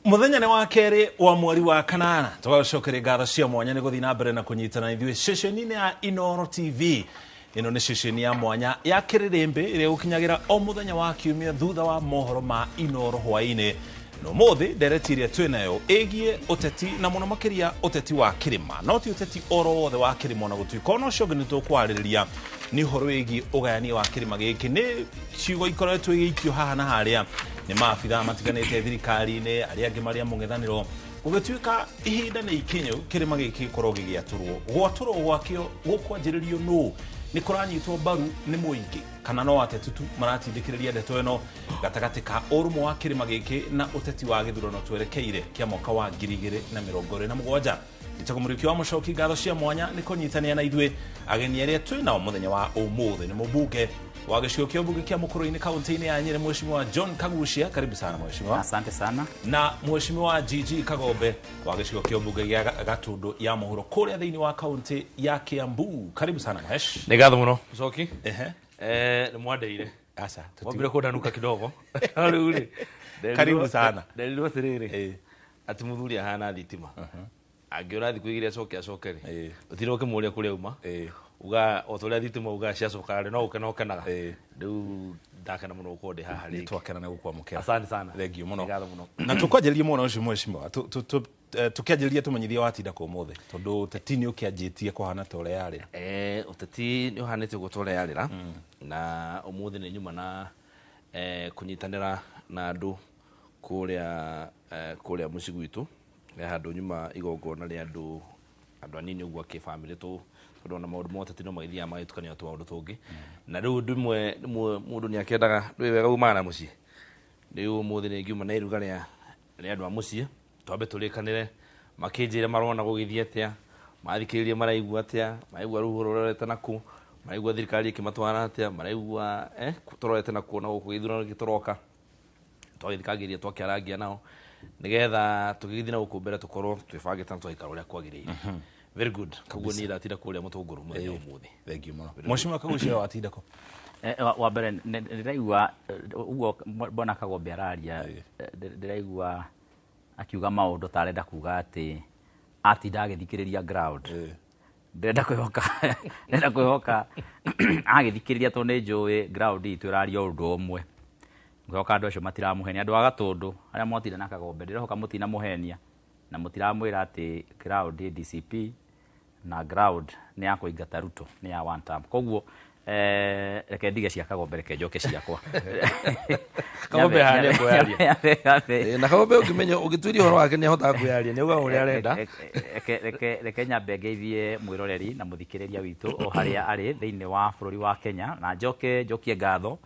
Mũthenya nĩ wa kerĩ wa mweri wa kanana, tũgagũcokeria ngatho cia mwanya nĩ gũthiĩ na mbere na kũnyitana ithuĩ ceceni-inĩ ya Inooro TV. Ĩno nĩ ceceni ya mwanya ya kĩrĩrĩmbĩ ĩrĩa ĩgũkinyagĩra o mũthenya wa kiumia thutha wa mohoro ma Inooro hwaĩ-inĩ. Na ũmũthĩ ndereti ĩrĩa twĩ nayo ĩgiĩ ũteti na mũno makĩria ũteti wa kĩrĩma, no ti ũteti oro wothe wa kĩrĩma, ona gũtuĩka ona ũcio ũngĩ nĩ tũkwarĩrĩria, nĩ ũhoro wĩgiĩ ũgayania wa kĩrĩma gĩkĩ. Nĩ ciugo ikoretwo igĩikio haha na harĩa nĩ maabithaa matiganĩte thirikari-inĩ, arĩa angĩ marĩ a mũng'ethanĩro, gũgĩtuĩka ihinda nĩ ikinyu kĩrĩma gĩkĩ gĩkorwo gĩgĩatũrwo. Gwatũrwo gwakĩo gũkwanjĩrĩrio nũ? Nĩ kũranyitwo mbaru nĩ mũingĩ kana no ateti tu maratindĩkĩrĩria ndeto ĩno gatagatĩ ka ũrũmwe wa kĩrĩma gĩkĩ na ũteti wa gĩthurano twerekeire kĩa mwaka wa 2027? Njĩtagwo Mũriũki wa Mũcoki. Ngatho cia mwanya nĩ kũnyitanĩra na ithuĩ. Ageni arĩa twĩ nao mũthenya wa ũmũthĩ nĩ mũmbunge wa gĩcigo kĩa ũmbunge kĩa Mũkũrũ-inĩ kaunti-inĩ ya Nyĩrĩ, Mheshimiwa John Kagucia. Karibu sana, Mheshimiwa. Asante sana. Na Mheshimiwa GG Kagombe wa gĩcigo kĩa ũmbunge gĩa Gatũndũ ya Mũhuro kũrĩa thĩinĩ wa kaunti ya Kiambu. Karibu sana, Mhesh. Nĩ ngatho mũno, Mũcoki. Ehe. Nĩ mwandeire. Aca. Wambire kũndanuka kidogo. No rĩu rĩ, Karibu sana. Nderirwo atĩrĩrĩ, atĩ mũthuri ahana thitima, angĩũra thikũ 2 acoke acoke rĩ, ũtire ũkĩmũria kũrĩa uma. Uga o ta ũrĩa thitima ugaga ciacoka rĩ, no gũkena ũkenaga. Rĩu ndakena mũno gũkorwo ndĩ haha Nĩ rĩngĩ. Twakena nĩ gũkwamũkĩra. Asante sana. Thank you mũno. Nĩ ngatho mũno. Na tũkwanjĩrĩria mwena ũcio, Mheshimiwa, tũkĩanjĩrĩria tũmenyithie watinda kũ ũmũthĩ, tondũ ũteti nĩ ũkĩanjĩtie kũhana ta ũrĩa yarĩ. Ũteti nĩ ũhanĩte ũguo ta ũrĩa yarĩra, na ũmũthĩ nĩ nyuma na kũnyitanĩra na andũ kũrĩa mũciĩ gwitũ. He handũ nyuma igongona rĩa andũ anini ũguo kĩbamĩrĩ tũ, tondũ ona maũndũ ma ũteti no magĩthiaga magĩtukanio tũmaũndũ tũngĩ. Na rĩu ũndũ ũmwe rĩmwe mũndũ nĩ akĩendaga ndũĩ wega umaga na mũciĩ. Rĩu ũmũthĩ nĩ ngiuma na iruga rĩa andũ a mũciĩ, twambe tũrĩkanĩre, makĩnjĩre marona gũgĩthiĩ atĩa, mathikĩrĩria maraigua atĩa, maraigua rũhuho rũrorete nakũ, maraigua thirikari ĩkĩmatwara atĩa, maraigua tũrorete nakũ na gũkũ gĩthurano gĩtũroka. Twagĩthikagĩria, twakĩarangia nao nĩgetha tũgĩgĩthiĩ na gũkũ mbere tũkorwo twĩbangĩte na tũgaikara ũrĩa kwagĩrĩire. Very good. Koguo niĩ ndatinda kũrĩa mũtũngũrũ mũthenya ũmũthĩ. Thank you mũno. Mheshimiwa Kagucia, watinda kũ? Wa mbere ndĩraigua ũguo bwana Kagombe araria, ndĩraigua akiuga maũndũ ta arenda kuga atĩ atinda agĩthikĩrĩria ground. Ndĩrenda kwĩhoka agĩthikĩrĩria, tondũ nĩ njũĩ ground itũ ĩraria ũndũ ũmwe. Ngwĩhoka andũ acio matiramũhenia, andũ a Gatũndũ arĩa mwatinda na Kagombe, ndĩrehoka mũtinamũhenia na mũtiramwĩra atĩ ground nĩ DCP na ground nĩ ya kũingata Ruto, nĩ ya one term. Koguo reke ndige cia Kagombe, reke njoke ciakwa. Kagombe haha nĩ ekweyaria. Na Kagombe ũngĩmenya ũngĩtuĩria ũhoro wake nĩ ahotaga kwĩyaria, nĩ augaga ũrĩa arenda. Reke nyambe ngeithie mwĩroreri na mũthikĩrĩria witũ o harĩa arĩ thĩinĩ wa bũrũri wa Kenya, na njoke njokie ngatho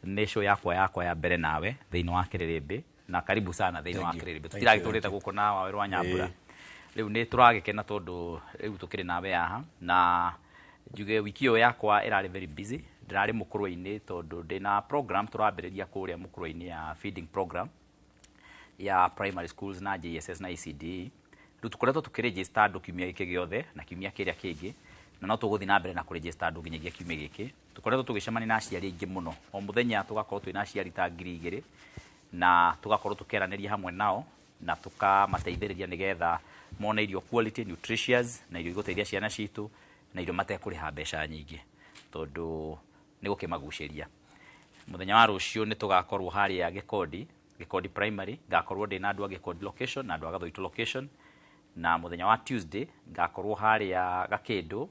nĩ show yakwa ya mbere nawe thĩinĩ wa Kĩrĩrĩmbĩ, na karibu sana thĩinĩ wa Thank you. Kĩrĩrĩmbĩ. Thank you. Tũtiragĩtũrĩte gũkũ na Wawerũ wa Nyambura, rĩu nĩ tũragĩkena tondũ rĩu tũkĩrĩ nawe haha. Na njuge wiki ĩyo yakwa ĩrarĩ very busy. Ndĩrarĩ Mũkũrwe-inĩ tondũ ndĩna program tũrambĩrĩria kũrĩa Mũkũrwe-inĩ ya feeding program ya primary schools na JSS na ECD. Rĩu tũkoretwo tũkĩregister andũ kiumia gĩkĩ gĩothe na kiumia kĩrĩa kĩngĩ, na no tũgũthiĩ na mbere na kũregister andũ nginyagia kiumia gĩkĩ. Tũkoretwo tũgĩcemania na aciari aingĩ mũno o mũthenya, tũgakorwo twĩna aciari ta 2000, na tũgakorwo tũkĩaranĩria hamwe nao na tũkamateithĩrĩria nĩgetha mone irio quality, nutritious, na irio igũteithia ciana citũ, na irio matekũrĩha mbeca nyingĩ tondũ nĩ gũkĩmagucĩria. Mũthenya wa rũciũ nĩ tũgakorwo harĩa Gĩkondi, Gĩkondi Primary, ngakorwo ndĩna andũ a Gĩkondi location na andũ a Gathoitũ location. Na mũthenya wa Tuesday ngakorwo harĩa Gakĩndũ,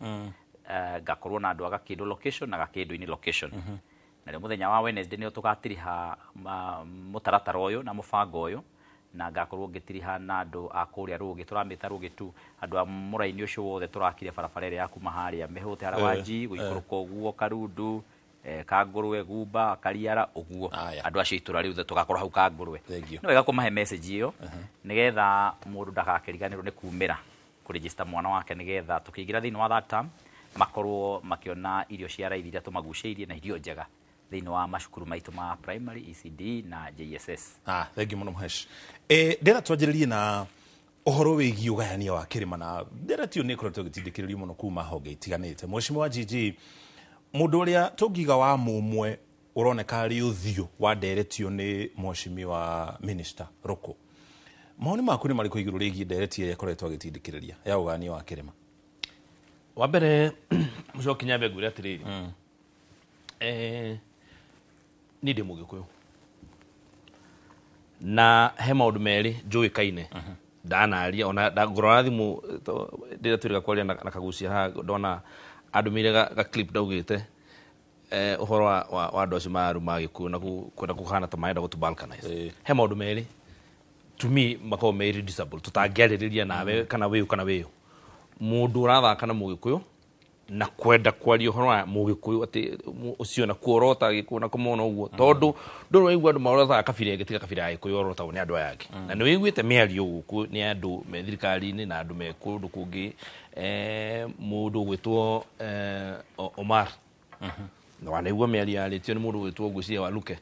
ngakorwo na andũ a Gakĩndũ location na Gakĩndũ-inĩ location. Na rĩo mũthenya wa Wednesday nĩo tũgatiriha mũtaratara ũyũ na mũbango ũyũ, na ngakorwo ngĩtiriha na andũ a kũrĩa Rũgĩ, tũramĩta Rũgĩ tu, andũ a mũraini ũcio wothe tũrakire barabara ĩrĩa ya kuma harĩa Mĩhũte Harawanji gũikũrũka ũguo Karundu, Kangũrwe, Gumba, Kariara ũguo. Aya. Andũ acio itũra rĩu tũgakorwo hau Kangũrwe. Thank you. Nĩ wega kũmahe message ĩyo nĩgetha mũndũ ndagakĩriganĩrwo nĩ kumĩra kũregister mwana wake, nĩgetha tũkĩingĩra thĩinĩ wa that term makorwo makĩona irio cia raithi iria tũmagucĩirie na irio njega thĩinĩ wa macukuru maitũ ma primary, ECD na JSS. Ah, thank you mũno, Mhesh. Ndĩra twanjĩrĩrie na ũhoro wĩgiĩ ũgayania wa kĩrĩma, na ndereti ĩyo nĩ ĩkoretwo ĩgĩtindĩkĩrĩrio mũno kuma honge itiganĩte. Mheshimiwa GG, mũndũ ũrĩa tũngiuga wa mũmwe ũroneka arĩ ũthiũ wa nderetio nĩ Mheshimiwa Minister Ruku. Mawoni maku nĩ marĩkũ igũrũ rĩgiĩ ndereti ĩrĩa ĩkoretwo agĩtindĩkĩrĩria ya ũgania wa kĩrĩma? Wa mbere, mũcoki, nyambe ngwĩre atĩrĩrĩ, niĩ ndĩ Mũgĩkũyũ na he maũndũ merĩ njũĩkaine ndanaria ona ngũrora thimũ rĩrĩa twĩrĩga kwaria na Kagucia haha, ndona andũmĩire ga clip ndaugĩte ũhoro wa andũ acio mararuma Gĩkũyũ na kwenda kũhana ta marenda gũtũ balkanize. He maũndũ merĩ to me makoragwo me irreducible tũtangĩarĩrĩria nawe kana wĩũ kana wĩũ. Mũndũ ũrathaka na Mũgĩkũyũ na kwenda kwaria ũhoro wa Mũgĩkũyũ atĩ ũcio na kuorota Gĩkũyũ na kũmona ũguo, tondũ ndũrĩ waigua andũ marotaga kabira ĩngĩ tiga kabira ya Gĩkũyũ, orotagwo nĩ andũ aya angĩ. Na nĩ wĩiguĩte mĩario gũkũ nĩ andũ me thirikari-inĩ na andũ me kũndũ kũngĩ, mũndũ ũgwĩtwo Omar, na wanaigua mĩario yarĩtio nĩ mũndũ ũgwĩtwo, ngwĩciria, Waluke,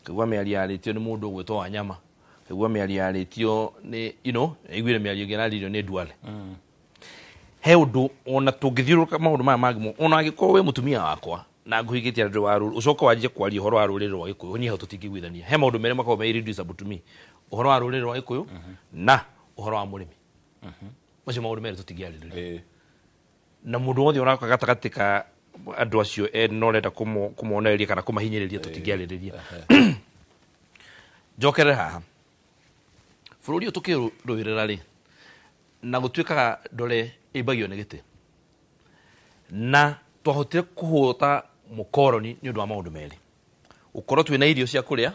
ũkaigua mĩario yarĩtio nĩ mũndũ ũgwĩtwo Wanyama, ũkaigua mĩario yarĩtio nĩ aiguire mĩario ĩngĩ ĩrarĩrio nĩ Duale. He ũndũ ona tũngĩthiũrũrũka maũndũ maya mangĩ ona angĩkorwo wĩ mũtumia wakwa na ngũhikĩtie andũ wa rũrĩrĩ, ũcoke wanjie kwaria ũhoro wa rũrĩrĩ rwa Gĩkũyũ, niĩ hau tũtingĩiguithania. He maũndũ merĩ makoragwo me irreducible to me: ũhoro wa rũrĩrĩ rwa Gĩkũyũ na ũhoro wa mũrĩmi. Macio maũndũ merĩ tũtingĩarĩrĩria. Na mũndũ wothe ũraka gatagatĩ ka andũ acio no ũrenda kũmonereria kana kũmahinyĩrĩria, tũtingĩarĩrĩria. Njokerere haha, bũrũri ũyũ tũkĩrũĩrĩra rĩ, na gũtuĩkaga ndore ĩmbagio nĩ gĩtĩ, na twahotire kũhũta mũkoroni nĩ ũndũ wa maũndũ merĩ: gũkorwo twĩna irio cia kũrĩa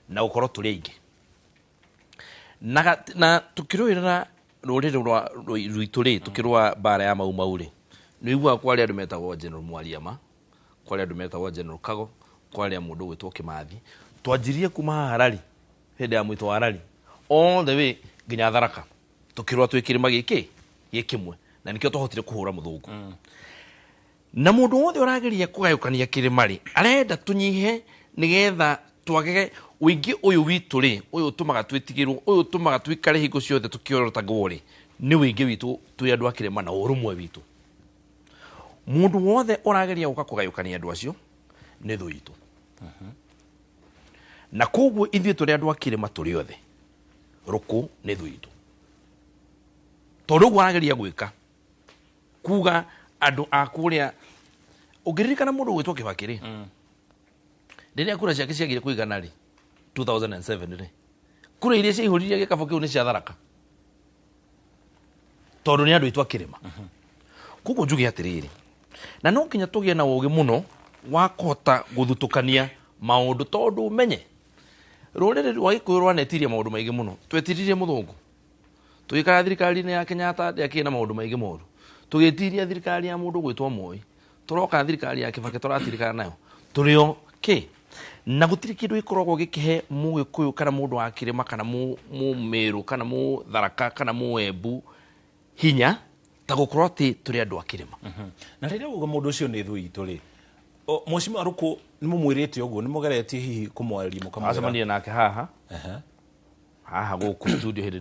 na gũkorwo tũrĩ aingĩ. Na tũkĩrũĩrĩra rũrĩrĩ rwa rwitũ rĩ, tũkĩrũa mbara ya Mau Mau rĩ, nĩ ũiguaga kwarĩ andũ metagwo General Mwariama, kwarĩ andũ metagwo General Kago, kwarĩ mũndũ ũgwĩtwo Kĩmathi. Twanjirie kuma haha Rari hĩndĩ ya mwĩto wa Rari all the way nginya Tharaka, tũkĩrũa twĩ kĩrĩma gĩkĩ gĩ kĩmwe, na nĩkĩo twahotire kũhũra mũthũngũ. Na mũndũ wothe ũrageria kũgayũkania kĩrĩma rĩ, arenda tũnyihe nĩgetha twage ũingĩ ũyũ witũ rĩ, ũyũ ũtũmaga twĩtigĩrwo, ũyũ ũtũmaga tũikare hingo ciothe tũkĩorotagwo rĩ, nĩ ũingĩ witũ twĩ andũ a kĩrĩma na ũrũmwe witũ. Mũndũ wothe ũrageria gũka kũgayũkania andũ acio nĩ thũ itũ. Na koguo ithuĩ tũrĩ andũ a kĩrĩma tũrĩ othe, Rũkũ nĩ thũ itũ, tondũ ũguo arageria gwĩka kuga andũ a kũrĩa. Ũngĩririkana mũndũ ũgwĩtwo Kĩbakĩ rĩ, rĩrĩa kura ciake ciagire kũigana rĩ 2007 rĩ, kura iria ciaihũririe gĩkabũ kĩu nĩ cia Tharaka, tondũ nĩ andũ aitũ a kĩrĩma. Koguo njuge atĩrĩrĩ, na no nginya tũgĩe na ũgĩ mũno wa kũhota gũthutũkania maũndũ, tondũ ũmenye rũrĩrĩ rwa Gĩkũyũ rwanetiria maũndũ maingĩ mũno. Twetiririe mũthũngũ, tũgĩikara thirikari-inĩ ya Kenyatta ndĩakĩrĩ na maũndũ maingĩ moru, tũgĩtiria thirikari ya mũndũ ũgwĩtwo Moi, tũroka thirikari ya Kĩbakĩ tũratirikana nayo tũrĩ o kĩ, na gũtirĩ kĩndũ gĩkoragwo gĩkĩhe Mũgĩkũyũ kana mũndũ wa kĩrĩma kana Mũmĩrũ kana Mũtharaka kana Mũembu hinya ta gũkorwo atĩ tũrĩ andũ a kĩrĩma. Na rĩrĩa uga mũndũ ũcio nĩ thũ itũ rĩ, Mheshimiwa Rũkũ nĩ mũmwĩrĩte ũguo? Nĩ mũgeretie hihi kũmwarĩria mũkamwĩra? Acemania nake haha haha gũkũ studio hĩndĩ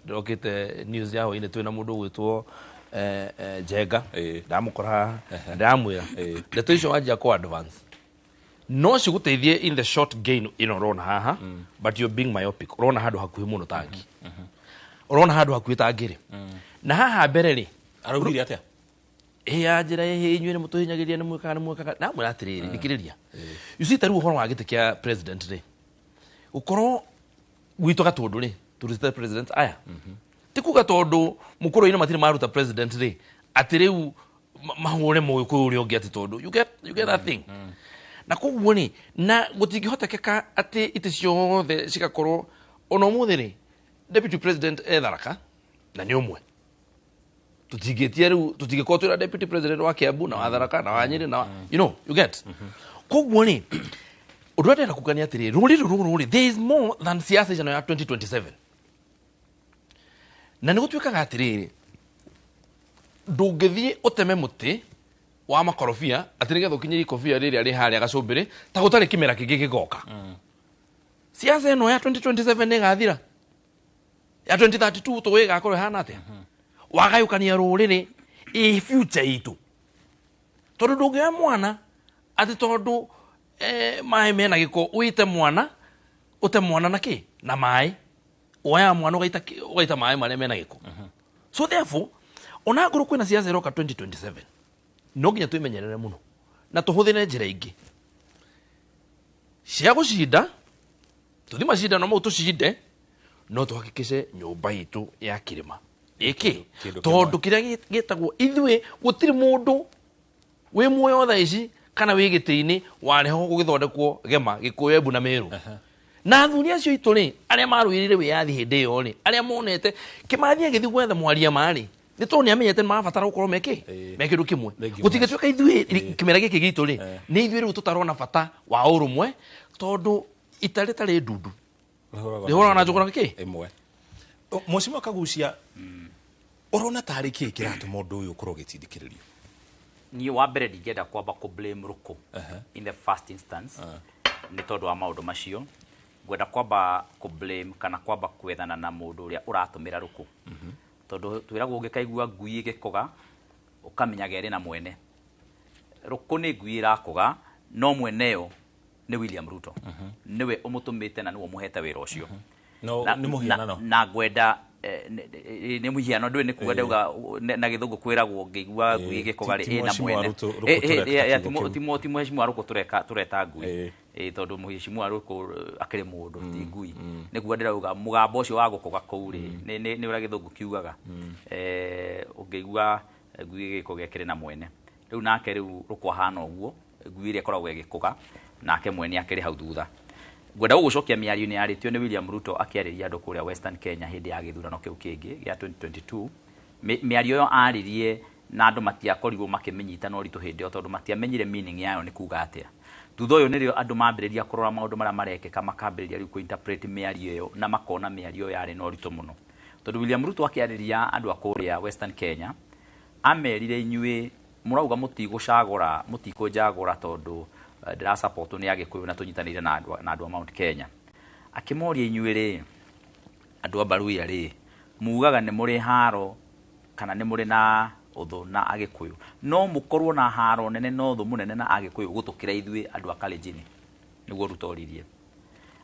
ndĩrokĩte news ya hwainĩ twĩna mũndũ ũgwĩtwo Njenga. Ndamũkora haha na ndĩramwĩra ndeto icio wanjia kũ advance no cigũteithie in the short gain ĩno ũrona haha, but you're being myopic. Ũrona handũ hakuhĩ mũno tangi, ũrona handũ hakuhĩ tangĩrĩ na haha mbere rĩ. Araugire atĩa? Ĩ ya njĩra ĩ inyuĩ nĩ mũtũhinyagĩria, nĩ mwĩkaga, nĩ mwĩkaga. Namwĩra atĩrĩrĩ, thikĩrĩria, you see, ta rĩu ũhoro wa gĩtĩ kĩa president rĩ, gũkorwo gwitũ Gatũndũ rĩ tũrutĩte president aya, ti kuga tondũ mũkũrũ-inĩ matirĩ maruta president rĩ, atĩ rĩu mahũre Mũgĩkũyũ ũrĩa ũngĩ atĩ tondũ you get that thing. Na koguo rĩ, na gũtingĩhotekeka atĩ itĩ ciothe cigakorwo. Ona ũmũthĩ rĩ, deputy president e Tharaka na nĩ ũmwe. Tutingĩtia rĩu tũtingĩkorwo twĩna deputy president wa Kiambu na wa Tharaka na wa Nyĩrĩ na you get. Koguo rĩ, ũndũ ũrĩa ndĩrenda kuga nĩ atĩrĩrĩ, rũrĩrĩ rũrũ rĩ, there is more than siasa ĩno ya 2027. Na nĩ gũtuĩkaga atĩrĩrĩ, ndũngĩthiĩ ũteme mũtĩ wa makorobia atĩ nĩgetha ũkinyĩrie ikorobia rĩrĩa rĩ harĩa gacũmbĩrĩ ta gũtarĩ kĩmera kĩngĩ gĩgoka. Siasa ĩno ya 2027 nĩ ĩgathira, ya 2032 tũĩ ĩgakorwo ĩhana atĩa, wagayũkania rũrĩrĩ ĩ future itũ, tondũ ndũngĩoya mwana atĩ tondũ maĩ mena gĩko, ũite mwana, ũte mwana na kĩ na maĩ. Woyaga mwana ũgaita maĩ marĩa mena gĩko. So therefore, ona ngorwo kwĩna siasa iroka 2027, no nginya twĩmenyerere mũno na tũhũthĩre njĩra ingĩ cia gũcinda. Tũthi macindano mau tũcinde, no tũhakikice nyũmba itũ ya kĩrĩma ĩkĩ Kĩndũ tondũ kĩrĩa gĩtagwo ithuĩ, gũtirĩ mũndũ wĩ muoyo thaa ici kana wĩ gĩtĩ-inĩ warĩho gũgĩthondekwo gema Gĩkũyũ, Embu na Meru. Na athuri acio aitũ rĩ, arĩa marũĩrĩire wĩyathi hĩndĩ ĩyo rĩ, arĩa monete Kĩmathi agĩthiĩ gwetha mwaria marĩ nĩ tondũ nĩ amenyete nĩ marabatara gũkorwo mekĩ me kĩndũ kĩmwe. Thank you. Gũtingĩtuĩka ithuĩ kĩmera gĩkĩ gitũ rĩ, nĩ ithuĩ rĩu tũtarona bata wa ũrũmwe, tondũ ita rĩtarĩ ndundu rĩhũraga na njũgũra kĩ. Ĩmwe. Mheshimiwa Kagucia, ũrona tarĩ kĩ kĩratũma ũndũ ũyũ ũkorwo ũgĩtindĩkĩrĩrio? Niĩ wa mbere ndingĩenda kwamba kũ blame Ruku in the first instance nĩ tondũ wa maũndũ macio. Ngwenda kwamba kũ blame kana kwamba kwethana na mũndũ ũrĩa ũratũmĩra Ruku, tondũ twĩragwo ũngĩkaigua ngui ĩgĩkũga ũkamenyaga ĩrĩ na mwene. Ruku nĩ ngui ĩrakũga, no mweneyo nĩ William Ruto, nĩwe ũmũtũmĩte na nĩwe ũmũhete wĩra ũcio. No nĩ mũhianano. Na ngwenda nĩ mũhiano, ndũĩ nĩ kuga ndauga na gĩthũngũ kwĩragwo ngĩigua ngui ĩgĩkũga rĩ ti ĩna mheshimiwa mwene. Ruto- Ruku tũreka kiugo kĩu. Ti mheshimiwa Ruku tureta ngui. Tondũ mheshimiwa Ruku akĩrĩ mũndũ, ti ngui. Nĩ kuga ndĩrauga mũgambo ũcio wa gũkũga kũu rĩ, nĩ ũrĩa gĩthũngũ kiugaga, ũngĩigua ngui ĩgĩkũga ĩkĩrĩ na mwene. Rĩu nake rĩu Ruku ahana ũguo, ngui ĩrĩa ĩkoragwo ĩgĩkũga, nake mwene akĩrĩ hau thutha. Ngwenda gũgũcokia mĩario-inĩ yarĩtio nĩ William Ruto akĩarĩria andũ kũrĩa Western Kenya hĩndĩ ya gĩthurano kĩu kĩngĩ gĩa 2022. Mĩario ĩyo aririe na andũ matiakorirwo makĩmĩnyita na ũritũ hĩndĩ ĩyo, tondũ matiamenyire meaning yayo nĩ kuga atĩa. Thutha ũyũ nĩrĩo andũ mambĩrĩria kũrora maũndũ marĩa marekĩka, makambĩrĩria rĩu kũ-interpret mĩario ĩyo na makona mĩario ĩyo yarĩ na ũritũ mũno, tondũ William Ruto akĩarĩria andũ a kũrĩa Western Kenya amerire, "Inyuĩ mũrauga mũtigũcagũra, mũtikũnjagũra tondũ ndĩrasupportwo nĩ Agĩkũyũ na tũnyitanĩire na andũ a Mount Kenya." Akĩmoria, "Inyuĩ rĩ, andũ a Baruya rĩ, mugaga nĩ mũrĩ haro kana nĩ mũrĩ na ũthũ na Agĩkũyũ, no mũkorwo na haro nene na ũthũ mũnene na Agĩkũyũ gũtũkĩra ithuĩ andũ a Kalenjin?" Nĩguo Ruto oririe.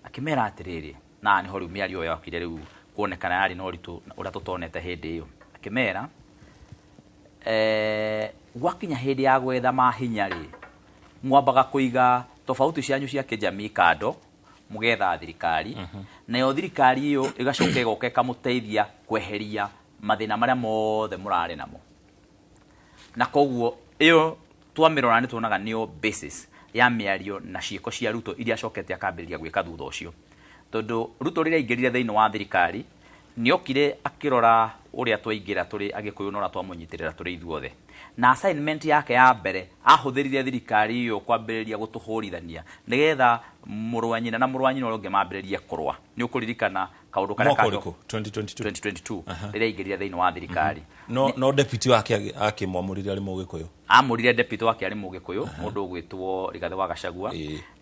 Akĩmera atĩrĩrĩ, na nĩho rĩu mĩario ĩyo yokire rĩu kuonekana yarĩ na ũritũ ũrĩa tũtonete hĩndĩ ĩyo. Akĩmera, gwakinya hĩndĩ ya gwetha mahinya rĩ, mwambaga kũiga tofauti cianyu cia kĩjamii kando, mũgetha thirikari, nayo thirikari ĩyo ĩgacoka ĩgoka ĩkamũteithia kweheria mathĩna marĩa mothe mũrarĩ namo. Na koguo ĩyo twamĩrora nĩ tuonaga nĩyo basis ya mĩario na ciĩko cia Ruto iria acokete akambĩrĩria gwĩka thutha ũcio, tondũ Ruto rĩrĩa aingĩrire thĩinĩ wa thirikari nĩokire akĩrora ũrĩa twaingĩra tũrĩ Agĩkũyũ na ũrĩa twamũnyitĩrĩra tũrĩ ithuothe, na assignment yake ya mbere ahũthĩrire thirikari ĩyo kwambĩrĩria gũtũhũrithania nĩgetha mũrũ wa nyina na mũrũ wa nyina ũrĩa ũngĩ mambĩrĩrie kũrũa. Nĩ ũkũririkana kaũndũ karĩa Mwaka ũrĩkũ? 2022? 2022, rĩrĩa aingĩrire thĩinĩ wa thirikari. No deputy wake akĩmwamũrire arĩ Mũgĩkũyũ. Amũrire deputy wake arĩ Mũgĩkũyũ, mũndũ ũgwĩtwo Rigathĩ wa Gachagua.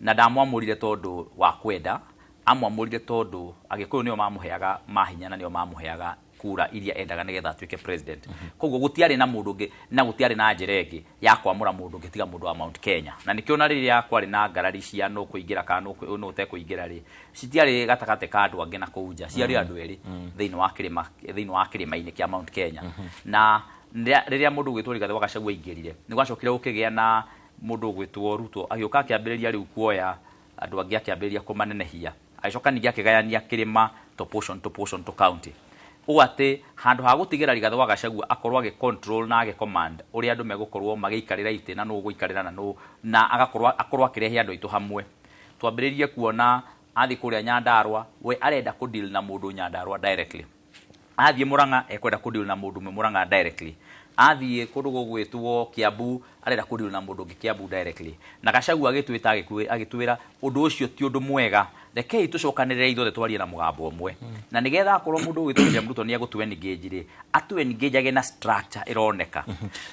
Na ndamwamũrire tondũ wa kwenda, amwamũrire tondũ Agĩkũyũ nĩo mamũheaga mahinya na nĩo mamũheaga kura iria endaga nĩgetha atuĩke president. Koguo gũtiarĩ na mũndũ ũngĩ na gũtiarĩ na njĩra ĩngĩ ya kwamũra mũndũ ũngĩ tiga mũndũ wa Mount Kenya. Na nĩkĩo na rĩrĩa kwarĩ na ngarari cia nũ kũingĩra kana nũ ũtekũingĩra rĩ, citiarĩ gatagatĩ ka andũ angĩ na kũu nja, ciarĩ andũ erĩ thĩinĩ wa kĩrĩma, thĩinĩ wa kĩrĩma-inĩ kĩa Mount Kenya. Na rĩrĩa mũndũ ũgwĩtwo Rigathĩ wa Gachagua aingĩrire, nĩ gwacokire gũkĩgĩa na mũndũ ũgwĩtwo Ruto agĩũka akĩambĩrĩria rĩu kuoya andũ angĩ, akĩambĩrĩria kũmanenehia, agĩcoka ningĩ akĩgayania kĩrĩma to portion to portion to county, ũũ atĩ handũ ha gũtigĩra Rigathĩ wa Gachagua akorwo agĩ control na agĩ command ũrĩa andũ megũkorwo magĩikarĩra itĩ na nũ ũgũikarĩra na nũ na agakorwo akorwo akĩrehe andũ aitũ hamwe, twambĩrĩrie kuona athiĩ kũrĩa Nyandarua we arenda kũ deal na mũndũ Nyandarua directly, athiĩ Murang'a ekwenda kũ deal na mũndũ ũmwe Murang'a directly, athiĩ kũndũ gũgwĩtwo Kiambu arenda kũ deal na mũndũ ũngĩ Kiambu directly. Na Gachagua agĩtwĩta agĩtwĩra ũndũ ũcio ti ũndũ mwega, rekei tũcokanĩrĩre ithuothe twarie na mũgambo ũmwe, na nĩgetha akorwo mũndũ ũgwĩtwo William Ruto nĩ egũtũ engage rĩ, atũ engage age na structure ĩroneka.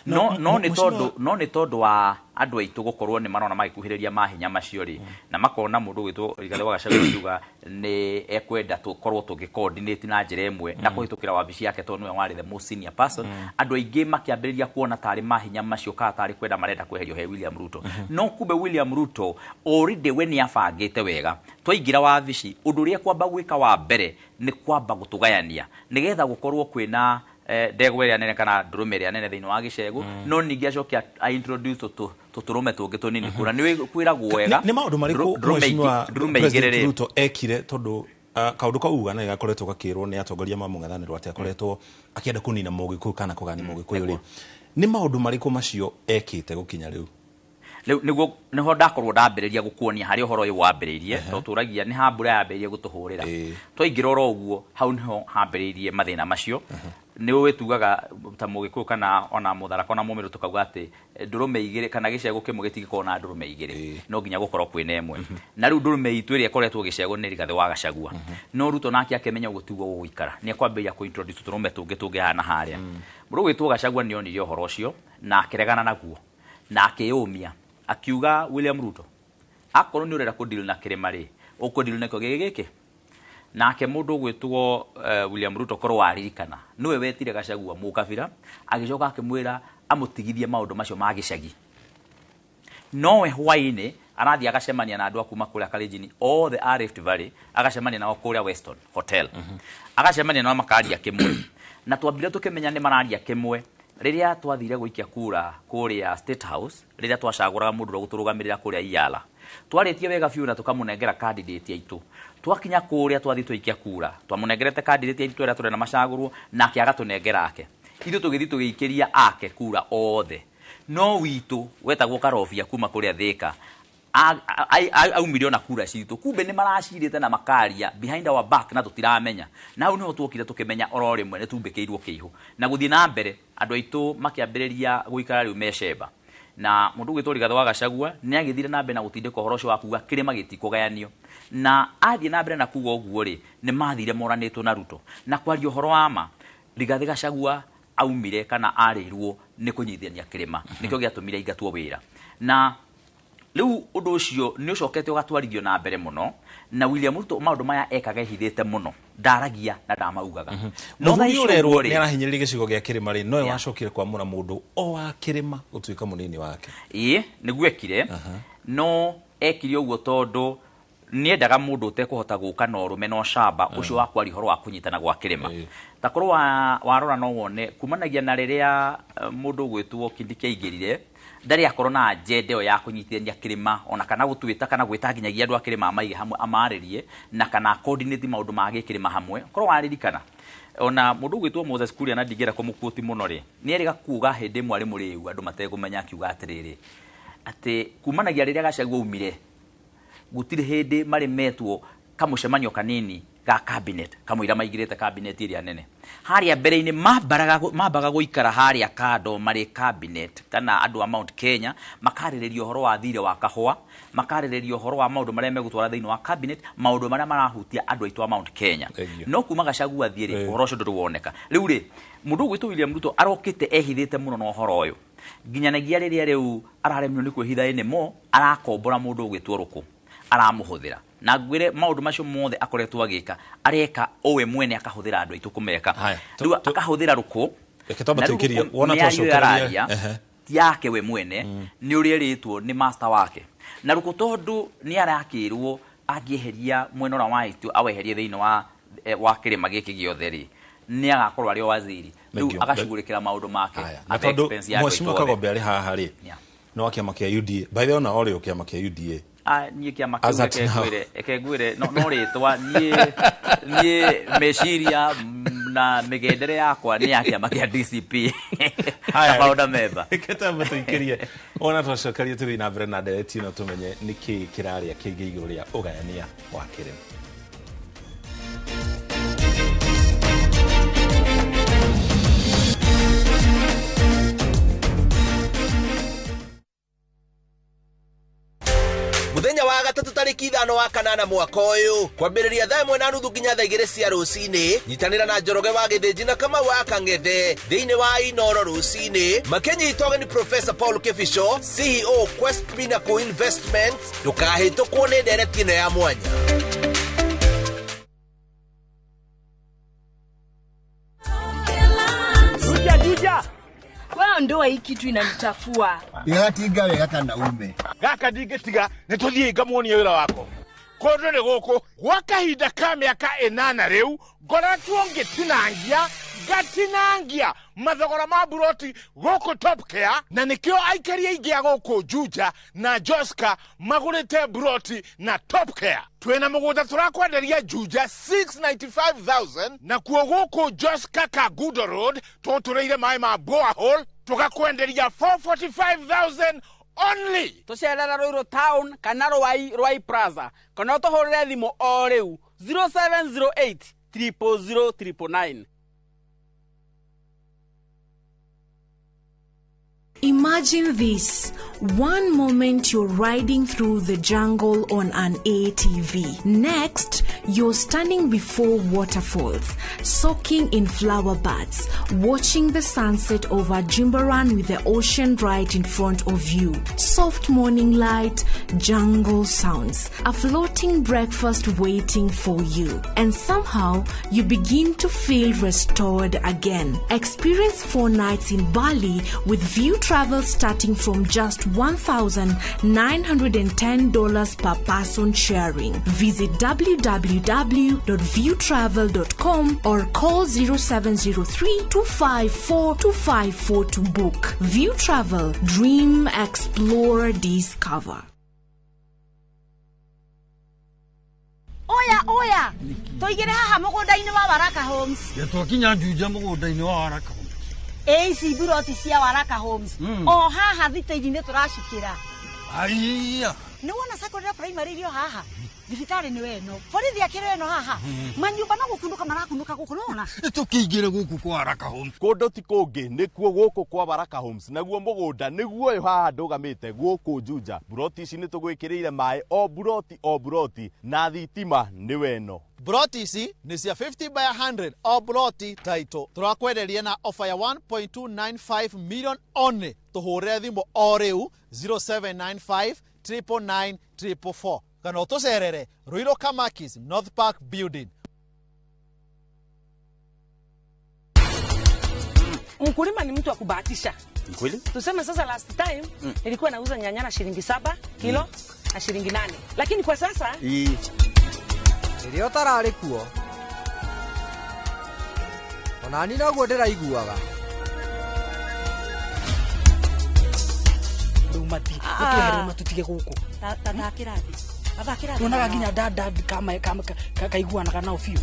No nĩ tondũ no nĩ tondũ wa andũ aitũ gũkorwo nĩ marona magĩkuhĩrĩria mahinya macio rĩ, na makona mũndũ ũgwĩtwo Rigathĩ wa Gachagua akiuga nĩ ekwenda tũkorwo tũgĩ coordinate na njĩra ĩmwe na kũhĩtũkĩra wabici yake, tondũ nĩwe warĩ the most senior person, andũ aingĩ makĩambĩrĩria kuona tarĩ mahinya macio kana tarĩ kwenda marenda kweherio he William Ruto. No kumbe William Ruto already we nĩ abangĩte wega. Twaingĩra wabici, ũndũ ũrĩa kwamba gwĩka wa mbere nĩ kwamba gũtũgayania nĩgetha gũkorwo kwĩna ndegwa ĩrĩa nene kana ndũrũme ĩrĩa nene thĩinĩ wa gĩcegũ, no ningĩ acoke a introduce tũtũrũme tũngĩ tũnini kũra. Nĩ kwĩragwo wega nĩ maũndũ marĩkũ mheshimiwa President Ruto ekire, tondũ kaũndũ kau uga nĩ gakoretwo gakĩrwo nĩ atongoria ma mũng'ethanĩro atĩ akoretwo akĩenda kũnina Mũgĩkũyũ kana kũgania Mũgĩkũyũ rĩ, nĩ maũndũ marĩkũ macio ekĩte gũkinya rĩu? Nĩguo nĩho ndakorwo ndambĩrĩria gũkuonia harĩa ũhoro ũyũ wambĩrĩirie, tondũ tũragia nĩ ha mbura yambĩrĩirie gũtũhũrĩra. Twaingĩra oro ũguo, hau nĩho hambĩrĩirie mathĩna macio. Nĩ ũĩ tugaga ta Mũgĩkũyũ kana ona Mũtharaka ona Mũmĩrũ, tũkauga atĩ ndũrũme igĩrĩ kana gĩcegũ kĩmwe gĩtingĩkorwo na ndũrũme igĩrĩ, no nginya gũkorwo kwĩna ĩmwe. Na rĩu ndũrũme itũ ĩrĩa ĩkoretwo gĩcegũ nĩ Rigathĩ wa Gachagua. No Ruto nake akĩmenya ũguo tiguo gũgũikara, nĩ ekwambĩrĩria kũ introduce tũtũrũme tũngĩ tũngĩhana harĩa. Mũndũ ũgwĩtwo Gachagua nĩ onire ũhoro ũcio na akĩregana naguo na akĩyũmia, akiuga William Ruto, akorwo nĩ ũrenda kũ deal na kĩrĩma rĩ, ũkũ deal nakĩo gĩkĩ gĩkĩ. Nake mũndũ ũgwĩtwo William Ruto, korwo waririkana, nĩwe wetire Gachagua mũkabira, agĩcoka akĩmwĩra amũtigithie maũndũ macio ma gĩcagi. Nowe hwainĩ arathiĩ agacemania na andũ a kuma kũrĩa Kalenjin othe a Rift Valley, agacemania nao kũrĩa Weston Hotel, agacemania nao makaria kĩmwe. Na twambire tũkĩmenya nĩ mararia kĩmwe rĩrĩa twathire gũikia kura kũrĩa State House, rĩrĩa twacagũraga mũndũ ũrĩa ũgũtũrũgamĩrĩra kũrĩa Iyala. Twarĩtie wega biũ na tũkamũnengera candidate aitũ. Twakinya kũrĩa twathiĩ twaikia kura, twamũnengerete candidate aitũ ĩrĩa tũrenda macagũrwo, nake agatũnengera ake. Ithuĩ tũgĩthiĩ tũgĩikĩria ake kura othe, no witũ wetagwo Karobia kuma kũrĩa Thĩka aumire ona kura citũ. Kumbe nĩ maracirĩte na makaria behind our back na tũtiramenya. Na hau nĩho tuokire tũkĩmenya oro rĩmwe nĩ tumbĩkĩirwo kĩihũ. Na gũthiĩ na mbere andũ aitũ makĩambĩrĩria gũikara rĩu mecemba. Na mũndũ ũgwĩtwo Rigathĩ wa Gachagua nĩ agĩthire na mbere na gũtindĩka ũhoro ũcio wa kuga kĩrĩma gĩtikũgayanio. Na athiĩ na mbere na kuga ũguo rĩ, nĩ mathire moranĩtwo na Ruto. Na kwaria ũhoro wa ma, Rigathĩ Gachagua aumire kana arĩirwo nĩ kũnyitithania kĩrĩma, nĩkĩo gĩatũmire aingatwo wĩra. Na rĩu ũndũ ũcio nĩ ũcokete ũgatwarithio na mbere mũno, na William Ruto maũndũ maya ekaga ehithĩte mũno, ndaragia na ndamaugaga. No thaa ici ũrerwo nĩ arahinyĩrĩria gĩcigo gĩa kĩrĩma rĩ, nowe wacokire kwamũra mũndũ o wa kĩrĩma gũtuĩka mũnini wake. Ĩĩ, nĩguo ekire, no ekire ũguo tondũ nĩendaga mũndũ ũtekũhota gũka na ũrũme na ũcamba ũcio wa kwaria ũhoro wa kũnyitana gwa kĩrĩma. Ta korwo warora no wone kumanagia na rĩrĩa mũndũ ũgwĩtwo Kindiki aingĩrire, ndarĩ akorwo na agenda ĩyo ya kũnyitithania kĩrĩma, ona kana gũtuĩta kana gwĩta nginyagia andũ a kĩrĩma amaige hamwe amarĩrie, na kana coordinate maũndũ ma gĩkĩrĩma hamwe. Korwo waririkana ona mũndũ ũgwĩtwo Moses Kuria, na ndingĩenda kũmũquote mũno rĩ, nĩ erĩga kuga hĩndĩ ĩmwe arĩ mũrĩu andũ matekũmenya, akiuga atĩrĩrĩ, atĩ kumanagia rĩrĩa Gachagua aumire gũtirĩ hĩndĩ marĩ metwo kamũcemanio kanini ga cabinet kamũira maigirĩte cabinet ĩrĩa nene. Harĩa mbere-inĩ mambaga gũikara harĩa kando marĩ cabinet kana andũ a Mount Kenya, makarĩrĩria ũhoro wa thirĩ wa kahũa, makarĩrĩria ũhoro wa maũndũ marĩa megũtwara thĩinĩ wa cabinet, maũndũ marĩa marahutia andũ aitũ a Mount Kenya. No kuma Gachagua athiĩ rĩ, ũhoro ũcio ndũrĩ woneka. Rĩu rĩ, mũndũ ũgwĩtwo William Ruto arokĩte ehithĩte mũno na ũhoro ũyũ, nginyanagia rĩrĩa rĩu araremirwo nĩ kwĩhitha anymore, arakombora mũndũ ũgwĩtwo Rũkũ, aramũhũthĩra. Na ngwĩre maũndũ macio mothe akoretwo agĩka, areka owe mwene akahũthĩra andũ aitũ kũmeka. Rĩu akahũthĩra Rũkũ. Reke twambe tũikĩrie, wona twacokereria ti yake we mwene, nĩ ũrĩa erĩtwo nĩ master wake. Na Rũkũ tondũ nĩ arakĩrwo angĩeheria mwena ũrĩa wa aitũ aweherie thĩinĩ wa kĩrĩma gĩkĩ gĩothe rĩ, nĩ agakorwo arĩ o waziri. Rĩu agacugurĩkĩra maũndũ make. Na tondũ Mheshimiwa Kagombe arĩ haha rĩ, no wa kĩama kĩa UDA. By the way, ona orĩ o kĩama kĩa UDA. Niĩ kĩama kĩu reke ngwĩre, no rĩtwa niĩ meciria na mĩgendere yakwa nĩ ya kĩama kĩa DCP na founder member. Reke twambe tũikĩrie, ona twacokeria tũthiĩ na mbere na ndereti ĩno tũmenye nĩkĩĩ kĩrarĩa kĩngĩ igũrũ rĩa ũgayania wa kĩrĩma. Muthenya wa gatatũ tarĩki 5 wa kanana mwaka ũyũ, kwambĩrĩria thaa 1:30 nginya thaa 2 cia rũcinĩ, nyitanĩra na Njoroge wa Gĩthĩnji na Kamau wa Kang'ethe thĩinĩ wa Inoro rũcinĩ, makĩnyita ũgeni Professor Paul Kibicho, CEO Quest Pinnacle Investments. Ndũkahĩtũkwo nĩ ndereti ĩno ya mwanya. Juja, juja. Ondoa hii kitu inanichafua. Igatinga wega kana ume. Gaka ndingĩtiga nĩ tũthiĩ ngamuonie wĩra wako. Kũndũ nĩ gũkũ gwa kahinda ka mĩaka 8 rĩu ngoretwo ngĩtinangia ngatinangia mathogora ma buroti gũkũ Top Care, na nĩkĩo aikari aingĩ a gũkũ Juja na Joska magũrĩte buroti na Top Care. Twĩna mũgũnda tũrakwenderia Juja 695,000, nakuo gũkũ Joska Kangundo Road tũtũrĩire maĩ ma borehole tũgakwenderia 445,000 only. Tũcerere Ruiru Town kana Ruai Plaza kana ũtũhũrĩre thimũ o rĩu 0708 000 999. Imagine this. One moment you're riding through the jungle on an ATV. Next, you're standing before waterfalls, soaking in flower buds, watching the sunset over Jimbaran with the ocean right in front of you. Soft morning light, jungle sounds, a floating breakfast waiting for you. And somehow, you begin to feel restored again. Experience 4 nights in Bali with View Travel starting from just $1,910 per person sharing. Visit www.viewtravel.com or call 0703 254 254 to book. View Travel. Dream, explore, discover. Oya, oya, tũigĩre haha mũgũnda-inĩ wa Waraka Homes. Twakinya Juja mũgũnda-inĩ wa Waraka Homes. Ĩ ici mburoti cia Waraka Homes. O haha thitĩini nĩ tũracukĩra. Aiya. Nĩ wona secondary primary irio haha. Thibitarĩ nĩ weno. Borithi akĩrĩ ĩno haha. Manyũmba no gũkunũka marakunũka gũkũ nĩwona. Tũkĩingĩre gũkũ kwa Waraka Homes. Kũndũ ti kũngĩ nĩkuo gũkũ kwa Waraka Homes, naguo mũgũnda nĩguo ũyũ haha ndũgamĩte gũkũ Juja. Buroti ici nĩ tũgwĩkĩrĩire maĩ o buroti o buroti na thitima nĩ weno. Broti ici nĩ cia 50 by 100 o broti title. Tũrakwenderia na offer ya 1.295 million only. Tũhũrĩre thimũ o rĩu 0795 999 444 kana ũtũcerere Ruiru Kamakis North Park Building. Mkulima ni mtu wa kubahatisha. Kweli? Tuseme sasa last time nilikuwa nauza nyanya na shilingi 7 kilo na shilingi 8. Lakini kwa sasa rĩrĩa ũtararĩ kuo ona niĩ noguo ndĩraiguaga. Rĩu mati matweherere matutige gũkũ. Tathakĩra thĩ. Tathakĩra thĩ. Tuonaga nginya dad kama kaiguanaga nao biũ.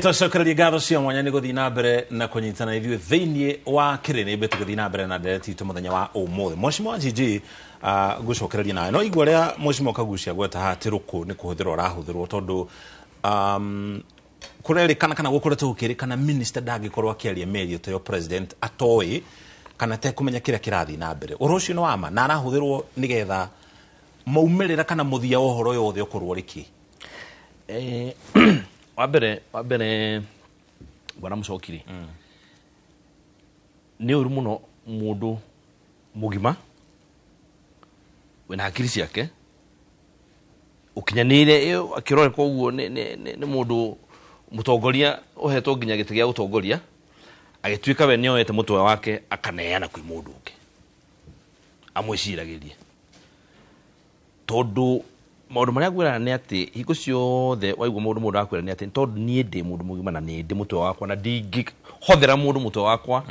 Twacokereria ngatho cia mwanya nĩ gũthiĩ na mbere na kũnyitana ithuĩ thĩinĩ wa kĩrĩrĩmbĩ tũgĩthiĩ na mbere na ndereti itũ mũthenya wa ũmũthĩ. Mheshimiwa GG, ngũcokereria nawe no igua rĩa Mheshimiwa Kagucia gweta haha atĩ rũkũ nĩ kũhũthĩrwo arahũthĩrwo tondũ kũrerĩkana kana gũkoretwo gũkĩrĩkana minister ndangĩkorwo akĩaria mĩario ta ĩyo president atoĩ kana tekũmenya kĩrĩa kĩrathiĩ na mbere. Ũhoro ũcio nĩ wa ma na arahũthĩrwo nĩgetha maumĩrĩra kana mũthia wa ũhoro ũyũ wothe ũkorwo ũrĩ kĩ? Wa mbere bwana Mũcokiri, nĩ ũru mũno mũndũ mũgima wĩna hakiri ciake ũkinyanĩire akĩroreka ũguo nĩ mũndũ mũtongoria ũhetwo nginya gĩtĩ gĩa gũtongoria agĩtuĩka we nĩoete mũtwe wake akaneana kwĩ mũndũ ũngĩ amwĩciragĩrie tondũ maũndũ marĩa ngwĩraga nĩ atĩ hingo ciothe waigua maũndũ mũndũ akwĩra nĩ atĩ tondũ niĩ ndĩ mũndũ mũgima na nĩ ndĩ mũtwe wakwa na ndingĩhothera mũndũ mũtwe wakwa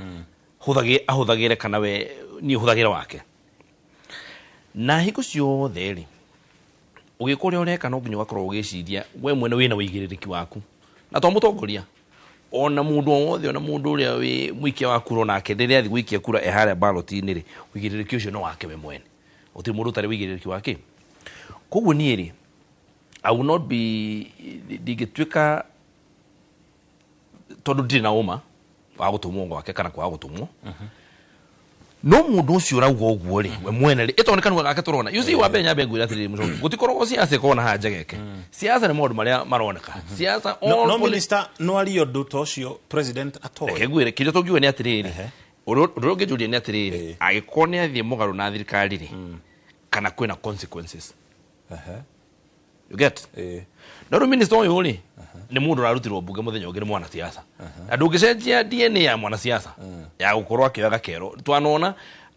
ahũthagĩre kana we niĩ hũthagĩre wake. Na hingo ciothe rĩ ũgĩka ũrĩa ũreka no nginya ũgakorwo ũgĩciria we mwene wĩna ũigĩrĩrĩki waku na to mũtongoria ona mũndũ o wothe ona mũndũ ũrĩa wĩ mũikia wa kura onake rĩrĩa athiĩ gũikia kura e harĩa ballot-inĩ rĩ ũigĩrĩrĩki ũcio no wake we mwene, gũtirĩ mũndũ ũtarĩ ũigĩrĩrĩki wake. Koguo niĩ rĩ I will not be ndingĩtuĩka tondũ ndirĩ na ũma wa gũtũmwo gwake kana kwaga gũtũmwo. No mũndũ ũcio ũrauga ũguo rĩ, we mwene rĩ, ĩtondũ nĩ kanua gake tũrona. You see, wa mbere nyambe ngwĩre atĩrĩrĩ, mũcoki, gũtikoragwo siasa ĩkoragwo na haha njegeke. Siasa nĩ maũndũ marĩa maroneka. Siasa No, all no minister no arie ũndũ ta ũcio president atoĩ. Reke ngwĩre, kĩrĩa tũngiuga nĩ atĩrĩrĩ, ũndũ ũrĩa ũngĩnjũria nĩ atĩrĩrĩ, angĩkorwo nĩ athiĩ mũgarũ na thirikari rĩ, kana kwĩna consequences. You get? No rĩu minister ũyũ rĩ, nĩ mũndũ ũrarutirwo mbunge mũthenya ũngĩ nĩ mwanasiasa. Na ndũngĩcenjia DNA ya mwanasiasa ya gũkorwo akĩoya gakero. Twanona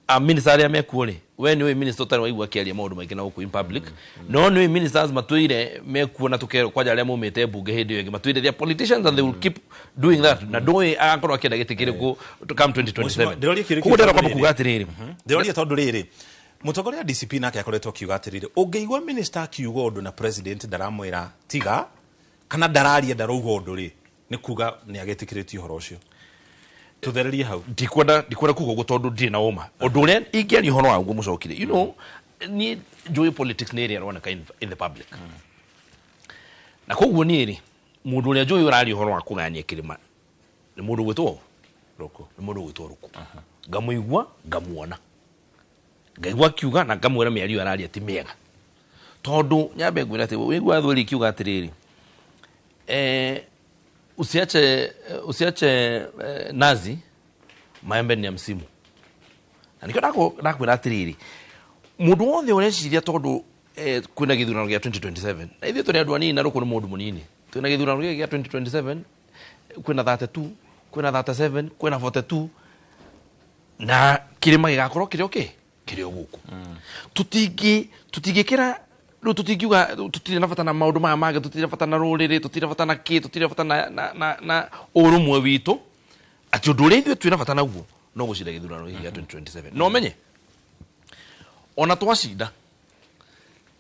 a minister arĩa mekuo rĩ, we nĩ ũĩ minister ũtarĩ waigua akĩaria maũndũ maingĩ na gũkũ in public, no nĩ ũĩ ministers matũire mekuo na tũkerwo kwanja arĩa maumĩte mbunge hĩndĩ ĩyo ĩngĩ matũire, they are politicians and they will keep doing that, na ndũĩ agakorwo akĩenda gĩtĩ kĩrĩkũ to come 2027. Ndĩroria kĩũria Koguo kĩu ndĩrenda kwamba tondũ kuga rĩrĩ. atĩrĩrĩ, Ndĩroria tondũ rĩrĩ, mũtongoria wa DCP nake akoretwo akiuga atĩrĩrĩ, ũngĩigua minister akiuga ũndũ na president ndaramwĩra tiga, kana ndararia ndarauga ũndũ rĩ, nĩ kuga nĩ agĩtĩkĩrĩtie ũhoro ũcio. Tũthererie hau. Ndikwenda kuga ũguo tondũ ndirĩ na ũma. Ũndũ ũrĩa ingĩaria ũhoro wa ũguo mũcokire, you know, niĩ njũĩ politics nĩ ĩrĩa ĩroneka in the public, na koguo niĩ rĩ, mũndũ ũrĩa njũĩ ũraria ũhoro wa kũgayania kĩrĩma nĩ mũndũ gwĩtwo Rũkũ. Nĩ mũndũ gwĩtwo Rũkũ. Ngamũigua, ngamuona, ngaigua akiuga na ngamwĩra mĩario araria ti mĩega, tondũ nyambe ngwĩre atĩ wĩigua thweri ikiuga atĩrĩrĩ, usiache nazi, maembe ni ya msimu. Na nikio ndakwĩra atĩrĩrĩ, mũndũ wothe ũreciria tondũ kwĩna gĩthurano gĩa 2027, na ithuĩ tũrĩ andũ anini na Rũkũ nĩ mũndũ mũnini, twĩna gĩthurano gĩkĩ gĩa 2027, kwĩna 32, kwĩna 37, kwĩna 42, na kĩrĩma gĩgakorwo kĩrĩ o kĩ kĩrĩ o gũkũ. Tũtingĩkĩra rĩu, tũtingiuga tũtirĩ na bata na maũndũ maya mangĩ, tũtirĩ na bata na rũrĩrĩ, tũtirĩ na bata na kĩ, tũtirĩ na bata na ũrũmwe witũ, atĩ ũndũ ũrĩa ithuĩ twĩ na bata naguo no gũcinda gĩthurano gĩkĩ gĩa 2027. Na ũmenye ona twacinda,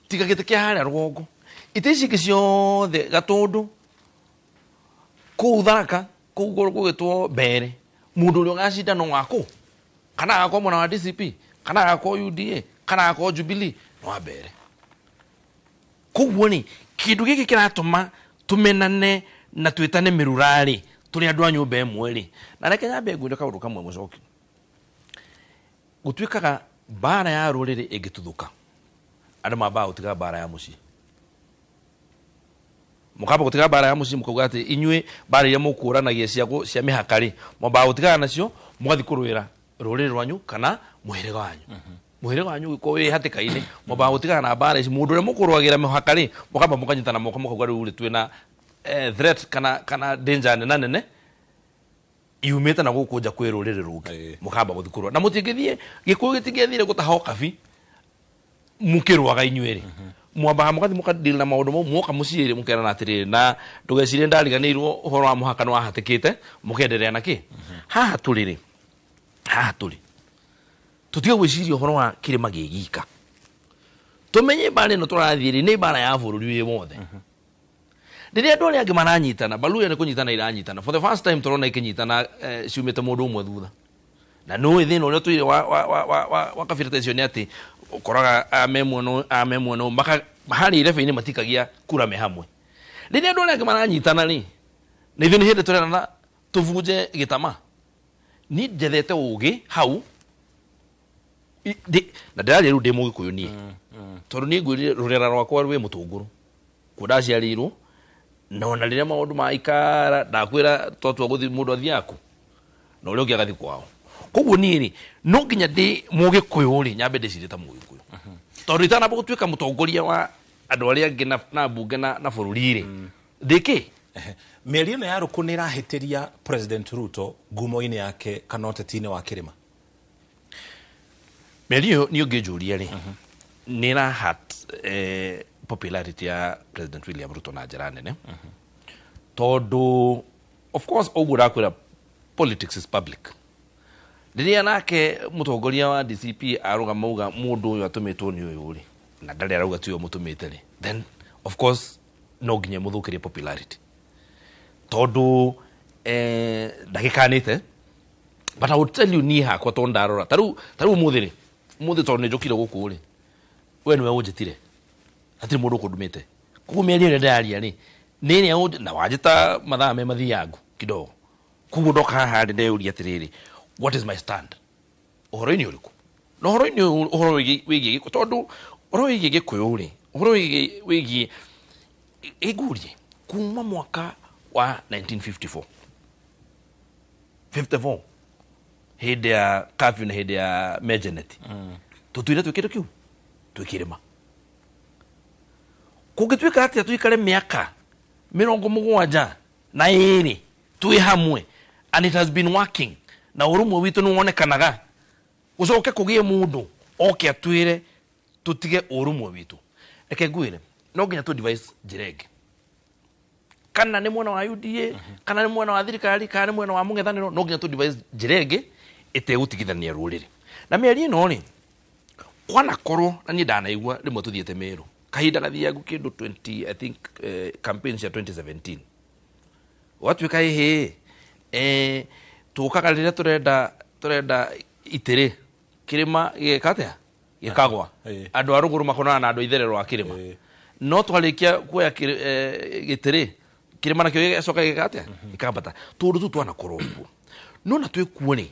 tiga gĩtĩ kĩa harĩa rũgongo, itĩ ici ingĩ ciothe, Gatũndũ kũu, Tharaka kũu, gũgĩtwo Mbere, mũndũ ũrĩa ũgacinda no wakũ, kana agakorwo mwena wa DCP, kana agakorwo UDA, kana agakorwo Jubilee, no wa Mbere. Koguo rĩ, kĩndũ gĩkĩ kĩratũma tũmenane na twĩtane mĩrura-rĩ, tũrĩ andũ a nyũmba ĩmwe rĩ. Na reke nyambe ngwĩre kaũndũ kamwe, mũcoki, gũtuĩkaga mbara ya rũrĩrĩ ĩngĩtuthũka, andũ mambaga gũtiga mbara ya mũciĩ, mũkamba gũtiga mbara ya mũciĩ, mũkauga atĩ inyuĩ mbara iria mũkũranagia cia mĩhaka rĩ, mwambaga gũtigana nacio, mũgathiĩ kũrũĩra rũrĩrĩ rwanyu kana mũhĩrĩga wanyu. Mũhĩrĩga wanyu ũngĩkorwo wĩ hatĩka-inĩ, mwambaga gũtigana na mbara ici. Mũndũ ũrĩa mũkũrũagĩra mĩhaka rĩ, mũkamba mũkanyitana moko, mũkauga rĩu rĩ, twĩna threat kana danger nene nene yumĩte na gũkũ nja kwĩ rũrĩrĩ rũngĩ, mũkamba gũthiĩ kũrũa na mũtingĩthiĩ. Gĩkũyũ gĩtingĩathire gũtaha ũkabi mũkĩrũaga inyuĩ rĩ, mwambaga mũgathiĩ mũkadeal na maũndũ mau, mwoka mũciĩ rĩ, mũkerana atĩrĩrĩ, na ndũgecirie ndariganĩirwo ũhoro wa mũhaka nĩ wahatĩkĩte, mũkenderea na kĩ. Haha tũrĩ rĩ, haha tũrĩ tũtige gwĩciria ũhoro wa kĩrĩma gĩ gika, tũmenye mbara ĩno tũrathiĩ rĩ, nĩ mbara ya bũrũri wĩ wothe. Rĩrĩa andũ arĩa angĩ maranyitana, Baluya nĩ kũnyitana iranyitana, for the first time tũrona ikĩnyitana, ciumĩte mũndũ ũmwe thutha. Na nĩũĩ thĩna ũrĩa tũire wa kabira ta icio nĩ atĩ ũkoraga aya me mwena ũyũ, aya me mwena ũyũ, maka harĩa irebe-inĩ matikagia kura me hamwe. Rĩrĩa andũ arĩa angĩ maranyitana rĩ, na ithuĩ nĩ hĩndĩ tũrerana tũbunje gĩtama. Niĩ njethete ũgĩ hau na ndĩraria rĩu ndĩ mũgĩkũyũ niĩ, tondũ niĩ ngwĩrire rũrera rwakwa rwĩ mũtũngũrũ kuo ndaciarĩirwo, na ona rĩrĩa maũndũ maikara ndakwĩra twatua gũthiĩ, mũndũ athiaga kũ na ũrĩa ũngĩ agathiĩ kwao. Koguo niĩ rĩ, no nginya ndĩ mũgĩkũyũ rĩ, nyambe ndĩcirie ta mũgĩkũyũ, tondũ itanamba gũtuĩka mũtongoria wa andũ arĩa angĩ na mbunge na bũrũri rĩ, ndĩ kĩ. Mĩario ĩno ya Rũkũ nĩ ĩrahĩtĩria President Ruto ngumo-inĩ yake kana ũteti-inĩ wa kĩrĩma? Mĩario ĩyo niĩ ũngĩnjũria rĩ, nĩ ĩra popularity ya President William Ruto na njĩra nene, tondũ of course ũguo ndakwĩra, politics is public. Rĩrĩa nake mũtongoria wa DCP arũgama auga mũndũ ũyũ atũmĩtwo nĩ ũyũ rĩ, na ndarĩ arauga ti ũyũ mũtũmĩte rĩ, then of course no nginya mũthũkĩrie popularity, tondũ ndagĩkanĩte. But I would tell you, niĩ hakwa tondũ ndarora tarĩu ũmũthĩ rĩ, ũmũthĩ tondũ nĩ njũkire gũkũ rĩ, we nĩwe ũnjĩtire, hatirĩ mũndũ ũkũndũmĩte. Koguo mĩario ĩrĩa ndĩraria rĩ, nĩ ĩrĩa na wanjĩta mathaa me mathiangu kidogo. Koguo ndoka haha rĩ, ndeyũria atĩrĩrĩ, what is my stand? Ũhoro-inĩ ũrĩkũ? Na ũhoro-inĩ ũyũ, ũhoro wĩgiĩ gĩkũ, tondũ ũhoro wĩgiĩ Gĩkũyũ rĩ, ũhoro wĩgiĩ ĩngurie kuma mwaka wa 1954 54, hĩndĩ ya curfew na hĩndĩ ya Mejenet, tũtwire twĩ kĩndũ kĩu twĩ kĩrĩma. Kũngĩtuĩka atĩa tũikare mĩaka 72 twĩ hamwe, and it has been working, na ũrũmwe witũ nĩ wonekanaga, gũcoke kũgĩe mũndũ oke atwĩre tũtige ũrũmwe witũ? Reke ngwĩre, no nginya tũ devise njĩra ĩngĩ, kana nĩ mwena wa UDA, kana nĩ mwena wa thirikari, kana nĩ mwena wa mũng'ethanĩro, no nginya tũ devise njĩra ĩngĩ ĩtegũtigithania rũrĩrĩ. Na mĩario ĩno rĩ, kwanakorwo na niĩ ndanaigua rĩmwe tũthiĩte Meru kahinda gathiangu kĩndũ 20, I think, campaign cia 2017, gwatuĩka ĩhĩ tũkaga rĩrĩa tũrenda itĩrĩ, kĩrĩma gĩgeka atĩa? Gĩkagwa. Andũ a rũgũrũ makonana na andũ a itherero wa kĩrĩma, no twarĩkia kuoya gĩtĩrĩ, kĩrĩma nakĩo gĩgacoka gĩgeka atĩa? Gĩkambata. Tũndũ tũu twanakorwo kuo, no na twĩ kuo rĩ,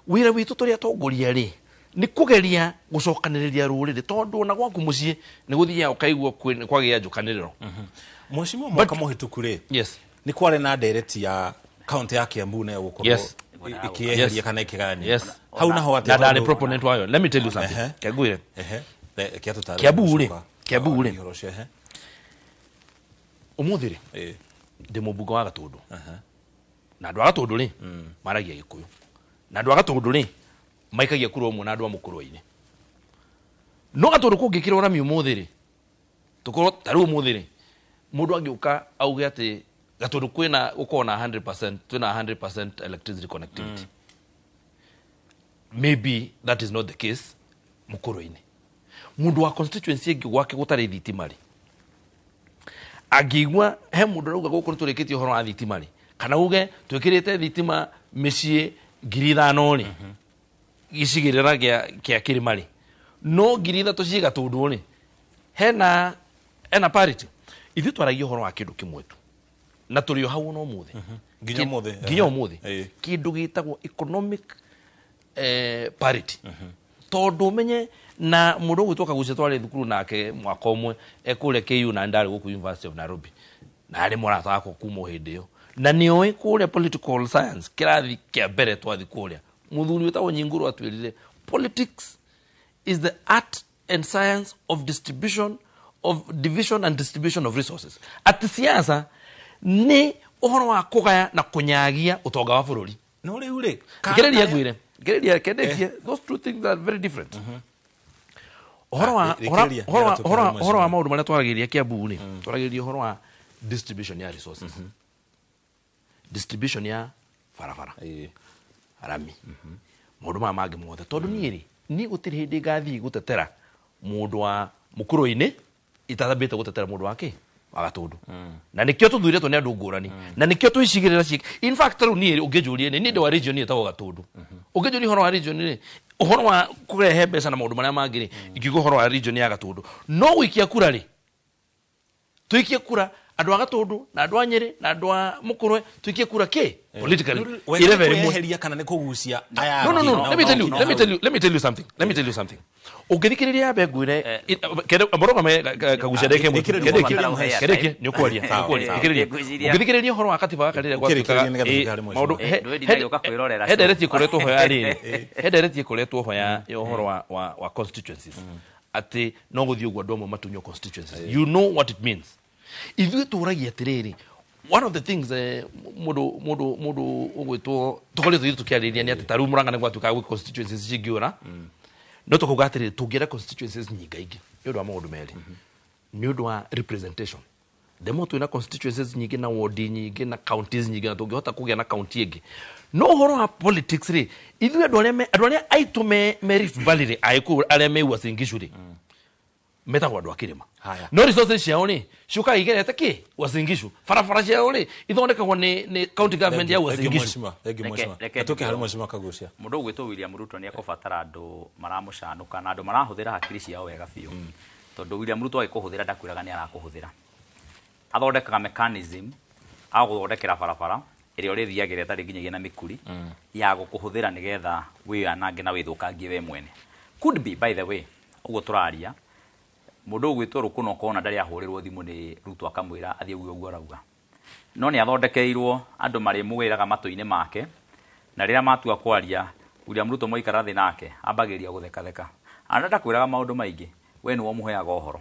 wĩra witũ tũrĩ atongoria rĩ, nĩ kũgeria gũcokanĩrĩria rũrĩrĩ, tondũ ona gwaku mũciĩ nĩ gũthiaga ũkaigua kwagĩa njũkanĩrĩro. Mheshimiwa, mwaka mũhĩtũku rĩ, nĩ kwarĩ na ndereti ya kaunti ya Kiambu nayo gũkorwo ĩkĩeheria kana ĩkĩgayania. Hau naho atĩa? Na ndarĩ proponent wayo. Let me tell you something. Kengwire. Reke atũtarĩrie. Kiambu rĩ, gũcoka. Kiambu rĩ, Ũhoro ũcio, ehe. Ũmũthĩ rĩ, ndĩ mũmbunge wa Gatũndũ, na andũ a Gatũndũ rĩ, maragia Gĩkũyũ, na andũ a Gatũndũ rĩ, maikagia kura ũmwe na andũ a Mũkũrwe-inĩ. No Gatũndũ kũngĩkĩrwo rami ũmũthĩ rĩ, tũkorwo ta rĩu ũmũthĩ rĩ, mũndũ angĩũka auge atĩ Gatũndũ kwĩna gũkorwo na 100%, twĩna 100% electricity connectivity, maybe that is not the case Mũkũrwe-inĩ. Mũndũ wa constituency ĩngĩ gwake gũtarĩ thitima rĩ, angĩigua he mũndũ arauga gũkũ nĩ tũrĩkĩtie ũhoro wa thitima rĩ, kana uge twĩkĩrĩte thitima mĩciĩ 5,000 rĩ, gĩcigĩrĩra kĩa kĩrĩma rĩ, no 3,000 ciĩ Gatũndũ rĩ, hena parity. Ithuĩ twaragia ũhoro wa kĩndũ kĩmwe tu, na tũrĩ o hau ona ũmũthĩ. Nginya ũmũthĩ. Nginya ũmũthĩ, kĩndũ gĩtagwo economic parity, tondũ ũmenye na mũndũ ũgwĩtwo Kagucia twarĩ thukuru nake mwaka ũmwe, ekũrĩa KU na ndarĩ gũkũ University of Nairobi, na arĩ mũrata wakwa kuma o hĩndĩ ĩyo, na nĩoĩ kũrĩa political science kĩrathi kĩa mbere twathi kũrĩa, mũthuri wĩtagwo Nyingũrũ atwĩrire politics is the art and science of distribution, of division and distribution of resources, atĩ siasa nĩ ũhoro wa kũgaya na kũnyagia ũtonga wa bũrũri. No rĩu rĩ, Ngĩrĩria ngwĩre, ngĩrĩria kendekie, those two things are very different. Ũhoro wa Rĩkĩrĩria, ũhoro wa nĩgetha ũhoro wa tũkĩone. Ũhoro wa maũndũ marĩa twaragĩrĩria Kiambu rĩ, twaragĩrĩria ũhoro wa distribution ya resources, distribution ya barabara, rami, maũndũ maya mangĩ mothe, tondũ niĩ rĩ, niĩ gũtirĩ hĩndĩ ngathiĩ gũtetera mũndũ wa Mũkũrũ-inĩ itathambĩte gũtetera mũndũ wa kĩ wa Gatũndũ, na nĩkĩo tũthurĩtwo nĩ andũ ngũrani, na nĩkĩo twĩcigĩrĩra ciĩ. In fact, rĩu niĩ ũngĩnjũria, nĩ niĩ ndĩ wa region ĩtagwo Gatũndũ. Ũngĩnjũria ũhoro wa region rĩ, ũhoro wa kũrehe mbeca na maũndũ marĩa mangĩ rĩ, ingiuga ũhoro wa region ya Gatũndũ. No gũikia kura rĩ, tũikie kura andũ a Gatũndũ na andũ a Nyĩrĩ na andũ a Mũkũrwe, tũikie kura kĩ politically We ire nĩ very much kweheria kana nĩ kũgucia aya No. angĩ? Let me tell you, let me tell you, let me tell you something, let me tell you something. Ũngĩthikĩrĩria yambe ngwĩre mũrũgame Kagucia ndeke Rĩkĩrĩria. ndeke nĩ ũkwaria, nĩ ũkwaria. Thikĩrĩria. Ũngĩthikĩrĩria ũhoro wa katiba gaka rĩrĩa Ũkĩrĩkĩrĩria gwatuĩkaga nĩgetha tũthiĩ harĩ maũndũ mheshimiwa. Ndwĩndi nagĩũka kwĩrorera he ndereti ĩkoretwo ho ya rĩrĩ, he ndereti ĩkoretwo ho ya ũhoro wa constituencies, atĩ no gũthiĩ ũguo andũ amwe matunywo constituencies. You know what it means. Ithuĩ tũragia atĩrĩrĩ, one of the things mũndũ ũgwĩtwo tũkoretwo ithuĩ tũkĩarĩrĩria nĩ atĩ ta rĩu Mũrang'a nĩ gwatuĩkaga gwĩ constituencies cingĩũra, no tũkauga atĩrĩrĩ, tũngĩenda constituencies nyingaingĩ nĩ ũndũ wa maũndũ merĩ. Nĩ ũndũ wa representation, the more twĩna constituencies nyingĩ na ward nyingĩ na counties nyingĩ, na tũngĩhota kũgĩa na county ĩngĩ. No ũhoro wa politics rĩ, ithuĩ andũ arĩa andũ arĩa aitũ me Rift Valley rĩ, Agĩkũyũ arĩa me Uasin Gishu rĩ, metagwo andũ a kĩrĩma. No resources ciao rĩ, ciũkaga igerete kĩ Uasin Gishu. Barabara ciao rĩ, ithondekagwo nĩ county government ya Uasin Thank you, Gishu. mheshimiwa. Thank you, mheshimiwa. Reke Tũke harĩ mheshimiwa Kagucia. Mũndũ ũgwĩtwo William Ruto nĩ ekũbatara andũ maramũcanũka na andũ marahũthĩra hakiri ciao wega biũ, tondũ William Ruto agĩkũhũthĩra ndakwĩraga nĩ arakũhũthĩra. Athondekaga mechanism, agũthondekera barabara, Ĩrĩa ũrĩthiagĩra ĩtarĩ nginyagia na mĩkuri ya gũkũhũthĩra nĩgetha wĩyanange na wĩthũkangie we mwene. Could be, by the way, ũguo tũraria, mũndũ ũgwĩtwo Rũkũ no kona ndarĩ ahũrĩrwo thimũ nĩ Ruto akamwĩra athiĩ ũguo ũguo arauga, no nĩ athondekeirwo andũ marĩmũgĩraga matũ-inĩ make, na rĩrĩa matua kwaria William Ruto mwaikara thĩ nake ambagĩrĩria gũthekatheka, ana ndakwĩraga maũndũ maingĩ, we nĩwe ũmũheaga ũhoro,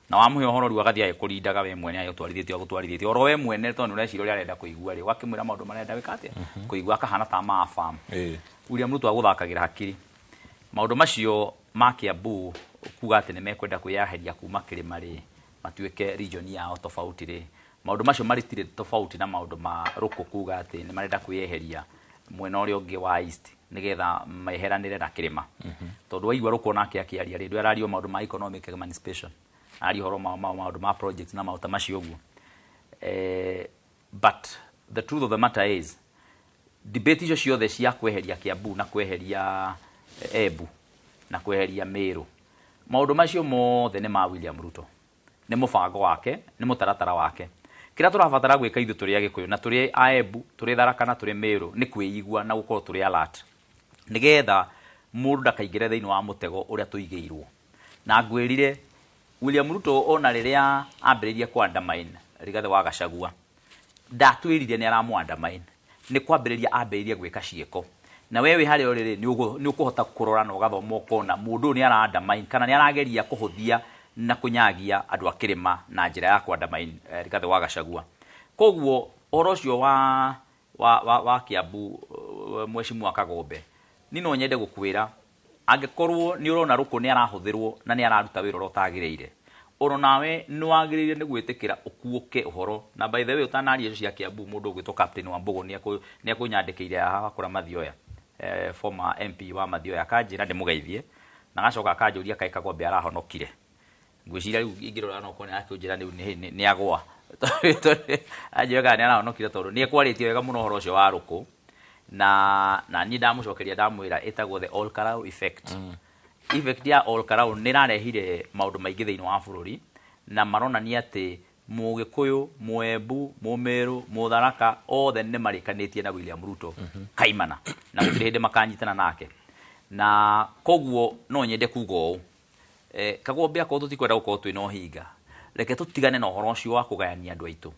na wamũhe ũhoro rĩu agathiĩ agĩkũrindaga we mwene, agĩgũtwarithĩtie oro we mwene, tondũ nĩ ũreciria ũrĩa arenda kũigua rĩ, ũgakĩmwĩra maũndũ marĩa arenda gwĩka atĩa kũigua, akahana ta mafamu. William Ruto agũthakagĩra hakiri. Maũndũ macio ma Kiambu kuga atĩ nĩ mekwenda kwĩyaheria kuma kĩrĩma rĩ, matuĩke region yao tofauti rĩ, maũndũ macio maritirĩ tofauti na maũndũ ma Rũkũ kuga atĩ nĩ marenda kwĩyeheria mwena ũrĩa ũngĩ wa East nĩgetha meheranĩre na kĩrĩma, tondũ waigua Rũkũ nake akĩaria rĩ, ndwarario maũndũ ma economic emancipation, aria ũhoro maũndũ ma projects na maũndũ ta macio ũguo. But the truth of the matter is, debate icio ciothe cia kweheria Kiambu na kweheria Embu na kweheria Meru, maũndũ macio mothe nĩ ma William Ruto, nĩ mũbango wake, nĩ mũtaratara wake. Kĩrĩa tũrabatara gwĩka ithuĩ tũrĩ Agĩkũyũ na tũrĩ a Embu, tũrĩ Tharaka na tũrĩ Meru, nĩ kwĩigua na gũkorwo tũrĩ alert, nĩgetha mũndũ ndakaingĩre thĩinĩ wa mũtego ũrĩa tũigĩirwo. Na ngwĩrire William Ruto ona rĩrĩa ambĩrĩirie kũ undermine Rigathĩ wa Gachagua, ndatwĩrire nĩ aramũ undermine, nĩ kwambĩrĩria ambĩrĩirie gwĩka ciĩko, na we wĩ harĩa ũrĩ rĩ, nĩ ũkũhota kũrora na ũgathoma ũkona mũndũ ũyũ nĩ ara undermine kana nĩ arageria kũhũthia na kũnyagia andũ a kĩrĩma na njĩra ya kũ undermine Rigathĩ wa Gachagua. Koguo ũhoro ũcio wa Kiambu, Mheshimiwa Kagombe, ni no nyende gũkwĩra angĩkorwo nĩ ũrona Rũkũ nĩ arahũthĩrwo na nĩ araruta wĩra ũrĩa ũtagĩrĩire, oro nawe nĩ wagĩrĩire nĩ gwĩtĩkĩra ũkuũke ũhoro. Na by the way, ũtanaria icio cia Kiambu, mũndũ ũgwĩtwo Captain Wambugu nĩ akũnyandĩkĩire haha wakũra Mathioya, former MP wa Mathioya, akanjĩra ndĩmũgeithie, na agacoka akanjũria kaĩ Kagombe arahonokire. Ngwĩciria rĩu ingĩrora no kuona akĩnjĩra rĩu nĩ agwa, anjĩra kana nĩ arahonokire, tondũ nĩ ekwarĩtie wega mũno ũhoro ũcio wa Rũkũ, na niĩ ndamũcokeria ndamwĩra ĩtagwo the Ol Kalou effect. Effect ya Ol Kalou nĩ ĩrarehire maũndũ maingĩ thĩinĩ wa bũrũri, na maronania atĩ Mũgĩkũyũ, Mũembu, Mũmĩrũ, Mũtharaka othe nĩ marĩkanĩtie na William Ruto kaimana, na gũtirĩ hĩndĩ makanyitana nake. Na koguo no nyende kuga ũũ, Kagombe, akorwo tũtikwenda gũkorwo twĩna ũhinga, reke tũtigane na ũhoro ũcio wa kũgayania andũ aitũ.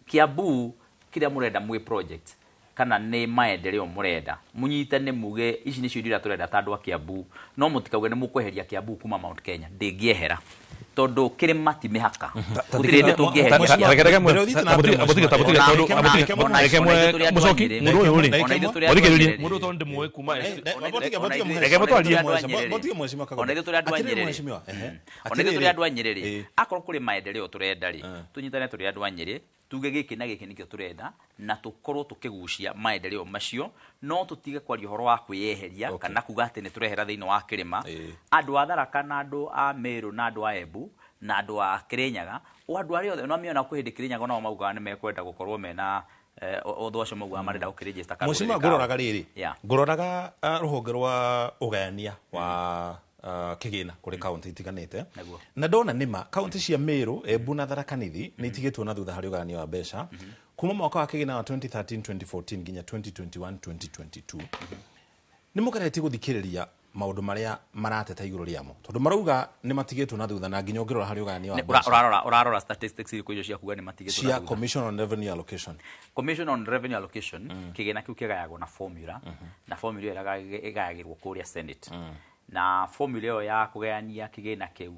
Kiambu kĩrĩa mũrenda mwĩ project kana nĩ maendeleo mũrenda, mũnyitane muge ici nĩcio indo iria tũrenda ta andũ a Kiambu, no mũtikauge nĩ mũkweheria Kiambu kuma Mount Kenya. Ndĩngĩehera, tondũ kĩrĩma ti mĩhaka, gũtirĩ hĩndĩ tũngĩeheria. Mũcoki mũndũ ũyũ rĩ, mũthikĩrĩrie mũndũ tondũ ndĩmũĩ kuma reke mũtwarie. Ona ithuĩ tũrĩ andũ a Nyĩrĩ, ona ithuĩ tũrĩ andũ a Nyĩrĩ rĩ, akorwo kũrĩ maendeleo tũrenda rĩ, tũnyitane tũrĩ andũ a Nyĩrĩ, tuge gĩkĩ na gĩkĩ nĩkĩo tũrenda, na tũkorwo tũkĩgucia maendeleo macio, no tũtige kwaria ũhoro wa kwĩyeheria kana kuga atĩ nĩ tũrehera thĩinĩ wa kĩrĩma. Andũ a Tharaka na andũ a Meru na andũ a Embu na andũ a Kĩrĩnyaga, o andũ arĩa othe no mĩona kwĩ hĩndĩ Kĩrĩnyaga nao maugaga nĩ mekwenda gũkorwo mena otho acio maugaga marenda gũkĩregister karũrĩrĩ Mheshimiwa, kao. ngũroraga rĩrĩ, ngũroraga rũhonge rwa ũgayania wa kĩgĩna kũrĩ kaunti itiganĩte, na ndona nĩma kaunti cia Meru, Embu na Tharaka Nithi nĩ itigĩtwo na thutha harĩ ũgayania wa mbeca kuma mwaka wa kĩgĩna wa 2013 2014 nginya 2021 2022. Nĩ mũgeretie gũthikĩrĩria maũndũ marĩa marateta igũrũ rĩamo, tondũ marauga nĩ matigĩtwo na thutha, na nginya ũngĩrora harĩ ũgayania wa mbeca. Ũrarora statistics irĩkũ icio cia kuga nĩ matigĩtwo na Cia thutha? Commission on Revenue Allocation. Commission on Revenue Allocation, kĩgĩna kĩu kĩgayagwo na formula, na formula ĩyo ĩgayagĩrwo kũrĩa Senate, na formula ĩyo ya kũgayania kĩgĩna kĩu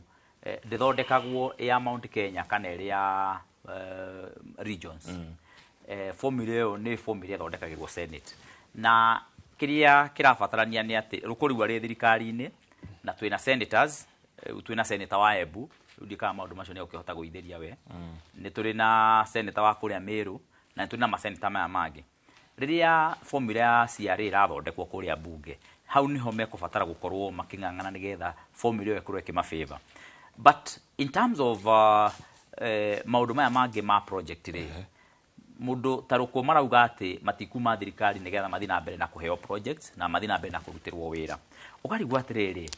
ndĩthondekagwo ya Mount Kenya kana ĩrĩ ya regions. Formula ĩyo nĩ formula ĩthondekagĩrwo Senate, na kĩrĩa kĩrabatarania nĩ atĩ Rũkũ rĩu arĩ thirikari-inĩ na twĩna senators, twĩna senator wa Embu, rĩu ndikaga maũndũ macio nĩ ũkĩhota gũithĩria we, nĩ tũrĩ na senator wa kũrĩa Meru, na nĩ tũrĩ na maseneta maya mangĩ. Rĩrĩa formula ya CRA ĩrathondekwo kũrĩa bunge, hau niho mekũbatara gũkorwo makĩng'ang'ana nĩgetha formula ĩyo ĩkorwo ĩkĩmafavor. But in terms of maũndũ maya mangĩ ma project rĩ, mũndũ ta Rũkũ marauga atĩ matikuma thirikari nĩgetha mathiĩ na mbere na kũheo projects na mathiĩ na mbere na kũrutĩrwo wĩra. Ũkarigwo atĩrĩrĩ,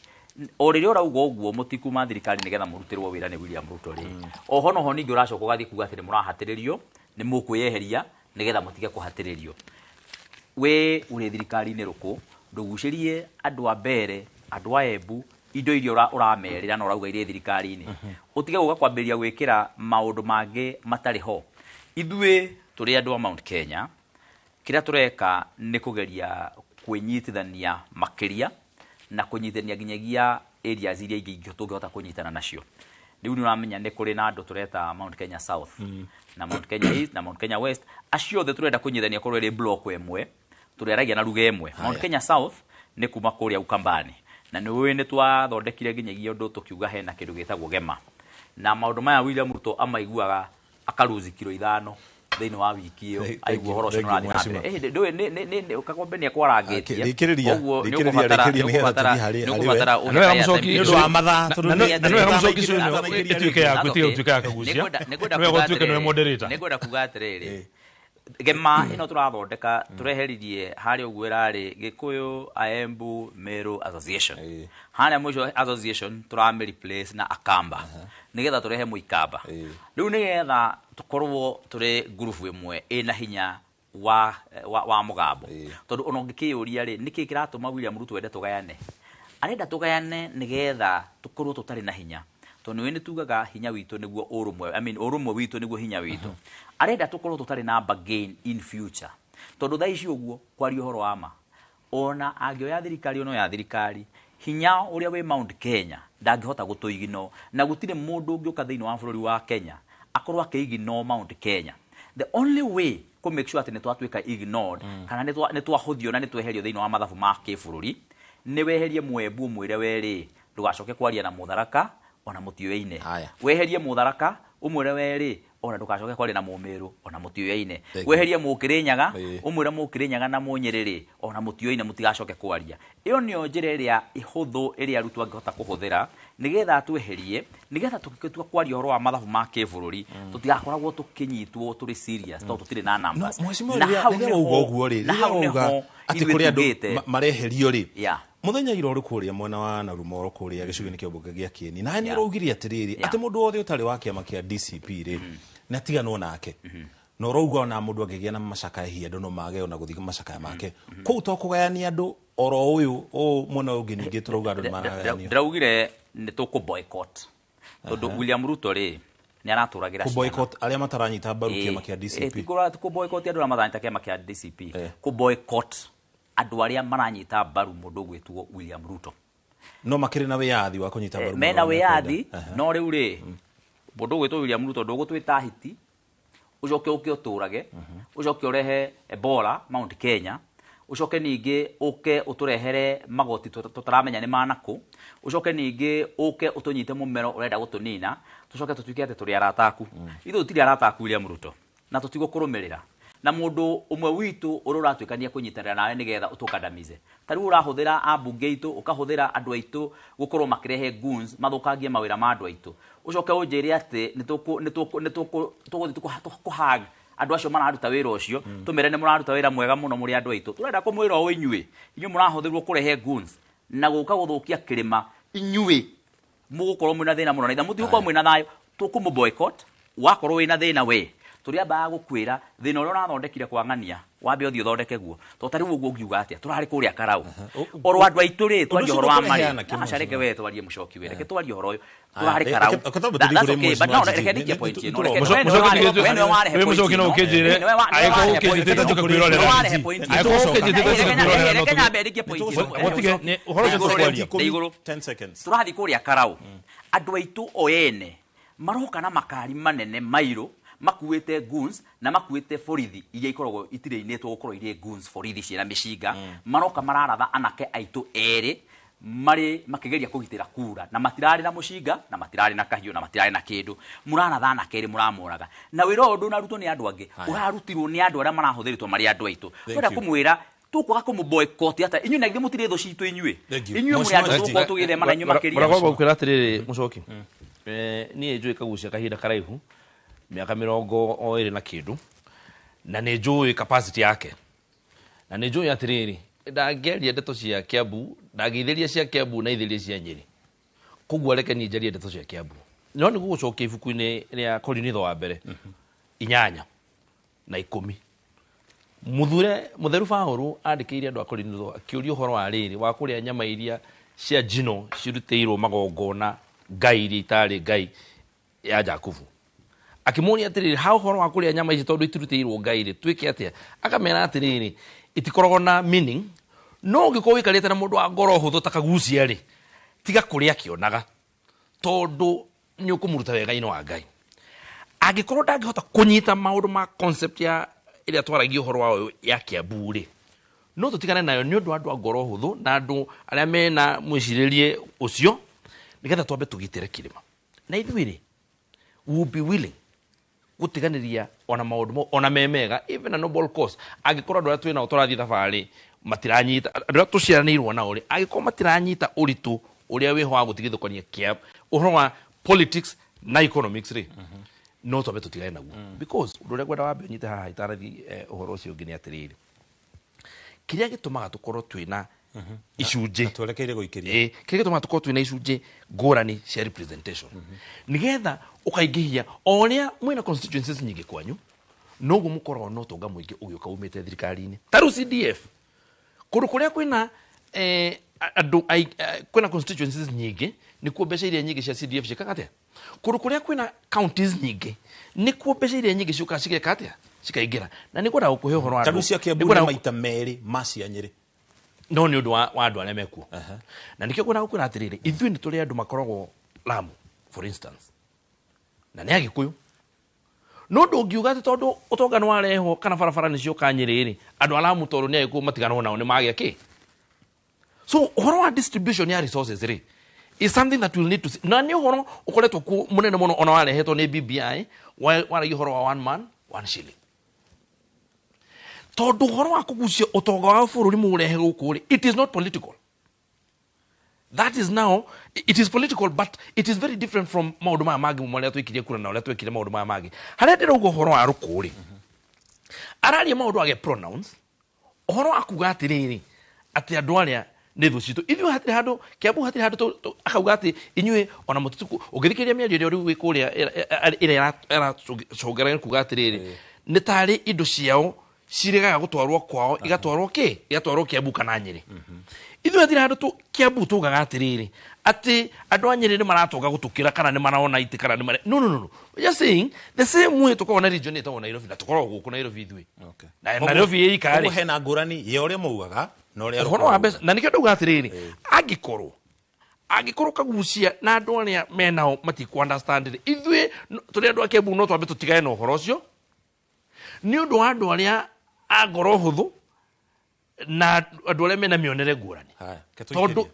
o rĩrĩa ũrauga ũguo mũtikuma thirikari nĩgetha mũrutĩrwo wĩra nĩ William Ruto rĩ, oho noho ningĩ ũracoka ũgathiĩ kuga atĩ nĩ mũrahatĩrĩrio, nĩ mũkwĩyeheria Nĩgetha mũtige kũhatĩrĩrio. We ũrĩ thirikari-inĩ rũkũ, ndũgucĩrie andũ a mbere, andũ a Embu, indo iria ũramerĩra na ũrauga irĩ thirikari-inĩ. Ũtige gũka kwambĩrĩria gwĩkĩra maũndũ mangĩ matarĩ ho. Ithuĩ tũrĩ andũ a Mount Kenya, kĩrĩa tũreka nĩ kũgeria kwĩnyitithania makĩria na kũnyitithania nginyagia areas iria ingĩ tũngĩhota kũnyitana nacio. Rĩu nĩ ũramenya nĩ kũrĩ na andũ tũreta Mount Kenya South na Mount Kenya East na Mount Kenya West. Acio othe tũrenda kũnyitithania korwo ĩrĩ block ĩmwe, tũrĩaragia na ruga ĩmwe. Mount Kenya South nĩ kuma kũrĩa Ukambani, na nĩ ũĩ nĩ twathondekire nginyagia ũndũ tũkiuga hena kĩndũ gĩtagwo GEMA, na maũndũ maya William Ruto amaiguaga akaruzi kiro 5 thĩinĩ wa wiki ĩyo, aigua ũhoro ũcio nĩ ũrathiĩ na mbere. Ndũĩ nĩ Kagombe nĩ ekwarangĩtie. Koguo nĩ ũkũbatara nĩ ũndũ wa mathaa, na nĩ wega mũcoki ĩno ĩtuĩke yaku, ĩtige gũtuĩka ya Kagucia. Nĩ wega ũtuĩke nĩwe moderator. Nĩngwenda kuga atĩrĩrĩ, GEMA ĩno tũrathondeka tũreheririe harĩa ũguo ĩrarĩ Gĩkũyũ Aembu Meru Association, harĩa mũico association tũramĩ replace na Akamba, nĩgetha tũrehe mũikamba. Rĩu nĩgetha tũkorwo tũrĩ ngurubu ĩmwe ĩna hinya wa mũgambo, tondũ ona ũngĩkĩyũria rĩ, nĩkĩĩ kĩratũma William Ruto ende tũgayane? Arenda tũgayane nĩgetha tũkorwo tũtarĩ na hinya, tondũ nĩ tugaga hinya witũ nĩguo ũrũmwe, I mean ũrũmwe witũ nĩguo hinya witũ. Arenda tũkorwo tũtarĩ na bargain in future, tondũ thaa ici ũguo kwaria ũhoro wa ma, ona angĩoya thirikari ono ya thirikari, hinya ũrĩa wĩ Mount Kenya ndangĩhota gũtũigino, na gũtirĩ mũndũ ũngĩũka thĩinĩ wa bũrũri wa Kenya akorwo akĩiginwo Mount Kenya. The only way kũ make sure atĩ nĩ twatuĩka ignored, kana nĩ twahũthio na nĩ tweherio thĩinĩ wa mathabu ma kĩbũrũri, nĩ weherie Mwembu ũmwĩre werĩ ndũgacoke kwaria na Mũtharaka ona mũtioyaine. Weherie Mũtharaka ũmwĩre werĩ ona ndũgacoke kwaria na Mũmĩrũ ona mũtioyaine. Weherie Mũkĩrĩnyaga ũmwĩre Mũkĩrĩnyaga na Mũnyĩrĩrĩ ona mũtioyaine mũtigacoke kwaria. Ĩyo nĩyo njĩra ĩrĩa ĩhũthũ ĩrĩa arutwo angĩhota kũhũthĩra nĩgetha atweherie, nĩgetha tũgĩtua kwaria ũhoro wa mathabu ma kĩbũrũri tũtigakoragwo tũkĩnyitwo tũrĩ serious tondũ tũtirĩ na numbers. Na hau nĩho atĩ kũrĩ andũ mareherio rĩ, muthenya ira ũrĩ kũrĩa mwena wa Narumoro kũrĩa gĩcigo-inĩ kĩa mbunge gĩa Kieni, na nĩ ũraugire atĩrĩrĩ atĩ mũndũ wothe ũtarĩ wa kĩama kĩa DCP rĩ nĩ atiganwo nake, na ũrauga ona mũndũ angĩgĩa na macakaya hihi andũ no mage ona gũthiĩ macakaya make. Kũu to kũgayania andũ oro ũyũ ũũ mwena ũngĩ ningĩ tũrauga andũ nĩ maragayanio. Ndĩraugire nĩ tũkũ boycott, tondũ William Ruto rĩ nĩ aratũragĩra ciana. Kũ boycott arĩa mataranyita mbaru kĩama kĩa DCP. Kũ boycott andũ arĩa mataranyita kĩama kĩa DCP, kũ boycott andũ arĩa maranyita mbaru mũndũ ũgwĩtwo William Ruto. No makĩrĩ na wĩyathi wa kũnyita mbaru, mena wĩyathi, no rĩu rĩ mũndũ ũgwĩtwo William Ruto ndũgũtwĩta hiti ũcoke ũke ũtũrage, ũcoke ũrehe Ebola Mount Kenya, ũcoke ningĩ ũke ũtũrehere magoti tũtaramenya nĩ manakũ, ũcoke ningĩ ũke ũtũnyite mũmero ũrenda gũtũnina, tũcoke tũtuĩke atĩ tũrĩ arata aku. Ithuĩ tũtirĩ arata aku William Ruto, na tũtigũkũrũmĩrĩra. Na mũndũ ũmwe witũ ũrĩa ũratuĩkania kũnyitanĩra nawe nĩgetha ũtũkandamize. Ta rĩu ũrahũthĩra ambunge aitũ, ũkahũthĩra andũ aitũ gũkorwo makĩrehe goons mathũkangie mawĩra ma andũ aitũ, ũcoke ũnjĩre atĩ nĩ tũgũthiĩ kũhag andũ acio mararuta wĩra ũcio, tũmere nĩ mũraruta wĩra mwega mũno mũrĩ andũ aitũ. Tũrenda kũmwĩra ũũ inyuĩ, inyuĩ mũrahũthĩrwo kũrehe goons na gũka gũthũkia kĩrĩma, inyuĩ mũgũkorwo mwĩna thĩna mũno, na ithe mũtigũkorwo mwĩna thayũ. Tũkũmũ boycott, wakorwo wĩna thĩna we tũrĩambaga gũkwĩra thĩna ũrĩa ũrathondekire kwa ng'ania wambe ũthiĩ ũthondeke guo, tondũ ta rĩu ũguo ũngiuga atĩa tũrarĩ kũrĩa Karau oro andũ aitũ rĩ twarie ũhoro wa marĩ aca reke we twarie mũcoki we reke twarie ũhoro ũyũ tũrarĩ Karau. That's okay, but no reke ndikie point ĩno, reke we nĩwe warehe point ĩno, angĩkorwo ũkĩnjĩtĩte njoke kwĩrorera, angĩkorwo ũkĩnjĩtĩte njoke kwĩrorera, reke nyambe ndikie point ĩno, ũhoro ũcio tũkwaria 10 seconds. Tũrathiĩ kũrĩa Karau, andũ aitũ o ene maroka na makari manene mairũ makuĩte goons na makuĩte borithi iria ikoragwo itirĩinĩtwo gũkorwo irĩ goons, borithi ciĩna mĩcinga, maroka mararatha anake aitũ erĩ marĩ makĩgeria kũgitĩra kura, na matirarĩ na mũcinga na matirarĩ na kahiũ na matirarĩ na kĩndũ, mũraratha anake erĩ mũramoraga. Na wĩra ũyũ ndũnarutwo nĩ andũ angĩ, ũrarutirwo nĩ andũ arĩa marahũthĩrĩtwo marĩ andũ aitũ. Twenda kũmwĩra tũkwaga kũmũ boycott ata inyuĩ, na ithuĩ mũtirĩ thũ citũ inyuĩ, inyuĩ mũrĩ andũ tũgũkorwo tũgĩthema na inyuĩ makĩria. Mũragomba gũkwĩra atĩrĩrĩ mũcoki, niĩ njũĩ Kagucia kahinda karaihu, mĩaka 22 na kĩndũ, na nĩ njũĩ capacity yake, na nĩ njũĩ atĩrĩrĩ ndangĩaria ndeto cia Kiambu, ndangĩithĩria cia Kiambu na ithĩrie cia Nyĩrĩ, koguo reke niĩ njarie ndeto cia Kiambu. No nĩ gũgũcokia ibuku-inĩ rĩa Korinitho wa mbere 8 na 10 Muthure mutheru Paũlũ andĩkĩire andũ a Korintho akĩũria ũhoro wa rĩrĩ wa kũrĩa nyama iria cia njino cirutĩirwo magongona ngai iria itarĩ ngai ya Jakubu. Akĩmũria atĩrĩrĩ, ha ũhoro wa kũrĩa nyama ici tondũ itirutĩirwo ngai rĩ, twĩke atĩa? Akamera atĩrĩrĩ, itikoragwo na meaning, no ũngĩkorwo ũikarĩte na mũndũ wa ngoro hũthũ ta kagucia rĩ, tiga kũrĩa akĩonaga, tondũ nĩ ũkũmũruta wega-inĩ wa Ngai. Angĩkorwo ndangĩhota kũnyita maũndũ ma concept ya ĩrĩa twaragia ũhoro wayo ya Kiambu rĩ, no tũtigane nayo nĩ ũndũ wa andũ a ngoro hũthũ na andũ arĩa mena mwĩcirĩrie ũcio, nĩgetha twambe tũgitĩre kĩrĩma. Na ithuĩ rĩ, we will be willing gũtiganĩria ona maũndũ mo ona me mega, even a noble cause, angĩkorwo andũ arĩa twĩ nao tũrathiĩ thabarĩ matiranyita, andũ arĩa tũciaranĩirwo nao rĩ, angĩkorwo matiranyita ũritũ ũrĩa wĩho wa gũtigithũkania kĩa ũhoro wa politics na economics rĩ, no twambe tũtigane naguo. Because ũndũ ũrĩa ngwenda wambe ũnyite haha itarathiĩ ũhoro ũcio ũngĩ nĩ atĩrĩrĩ, kĩrĩa gĩtũmaga tũkorwo twĩna icunjĩ twerekeire gũikĩria, kĩrĩa gĩtũmaga tũkorwo twĩna icunjĩ ngũrani cia representation, nĩgetha ũkaingĩhia o ũrĩa mwĩna constituencies nyingĩ kwanyu, noguo mũkoragwo na ũtonga mũingĩ ũgĩũka umĩte thirikari-inĩ. Ta rĩu CDF, kũndũ kũrĩa kwĩna andũ kwĩna constituencies nyingĩ, nĩkuo mbeca iria nyingĩ cia CDF ciĩkaga atĩa? Kũndũ kũrĩa kwĩna counties nyingĩ, nĩkuo mbeca iria nyingĩ ciũkaga cigeka atĩa? Cikaingĩra. Na nĩ ngwendaga gũkũhe ũhoro wa Ta rĩu cia Kiambu nĩ maita merĩ ma cia Nyĩrĩ. No nĩ ũndũ wa andũ arĩa mekuo. Na nĩkĩo ngwendaga gũkwĩra atĩrĩrĩ, ithuĩ nĩ tũrĩ andũ makoragwo Lamu, for instance, na nĩ Agĩkũyũ. No ndũngiuga atĩ tondũ ũtonga nĩ warehwo kana barabara nĩ cioka Nyĩrĩ rĩ, andũ a Lamu tondũ nĩ Agĩkũyũ matiganwo nao nĩ magĩa kĩ? So ũhoro wa distribution ya resources rĩ, is something that we'll need to see. Na nĩ ũhoro ũkoretwo kuo mũnene mũno ona warehetwo nĩ BBI, waragia ũhoro wa one man, one shilling. Tondũ ũhoro wa kũgucia ũtonga wa bũrũri mũũrehe gũkũ rĩ, it is not political. That is now, it is political, but it is very different from maũndũ maya mangĩ marĩa twĩkirie kura na ũrĩa twĩkire maũndũ maya mangĩ. Harĩa ndĩrauga ũhoro wa rũkũ rĩ, araria maũndũ age pronouns, ũhoro wa kuga atĩrĩrĩ, atĩ andũ arĩa nĩ thũ citũ. Ithuĩ hatirĩ handũ, Kiambu hatirĩ handũ akauga atĩ inyuĩ ona mũtituku, ũngĩthikĩrĩria mĩario ĩrĩa rĩu wĩ kũrĩa ĩrĩa ĩracũngĩra kuga atĩrĩrĩ, nĩ tarĩ indo ciao ciregaga gũtwarwo kwao, igatwarwo kĩ? Igatwarwo Kiambu kana Nyĩrĩ. Ithuĩ hatirĩ handũ Kiambu tugaga atĩrĩrĩ, atĩ andũ a Nyĩrĩ nĩ maratonga gũtũkĩra kana nĩ marona itĩ kana nĩ mare. No, no, no, no. We're just saying the same way tũkoragwo na region ĩtagwo Nairobi na tũkoragwo gũkũ Nairobi ithuĩ. Na Nairobi ĩ ika rĩ. Koguo hena ngũrani ya ũrĩa maugaga na ũrĩa ũhoro wa mbeca. Na nĩkĩo ndauga atĩrĩrĩ, angĩkorwo kagucia na andũ arĩa menao matikũ understand rĩ, ithuĩ tũrĩ andũ a Kiambu no twambe tũtigane na ũhoro ũcio nĩ ũndũ wa andũ arĩa a ngoro hũthũ na andũ arĩa mena mĩonere ngũrani. Tondũ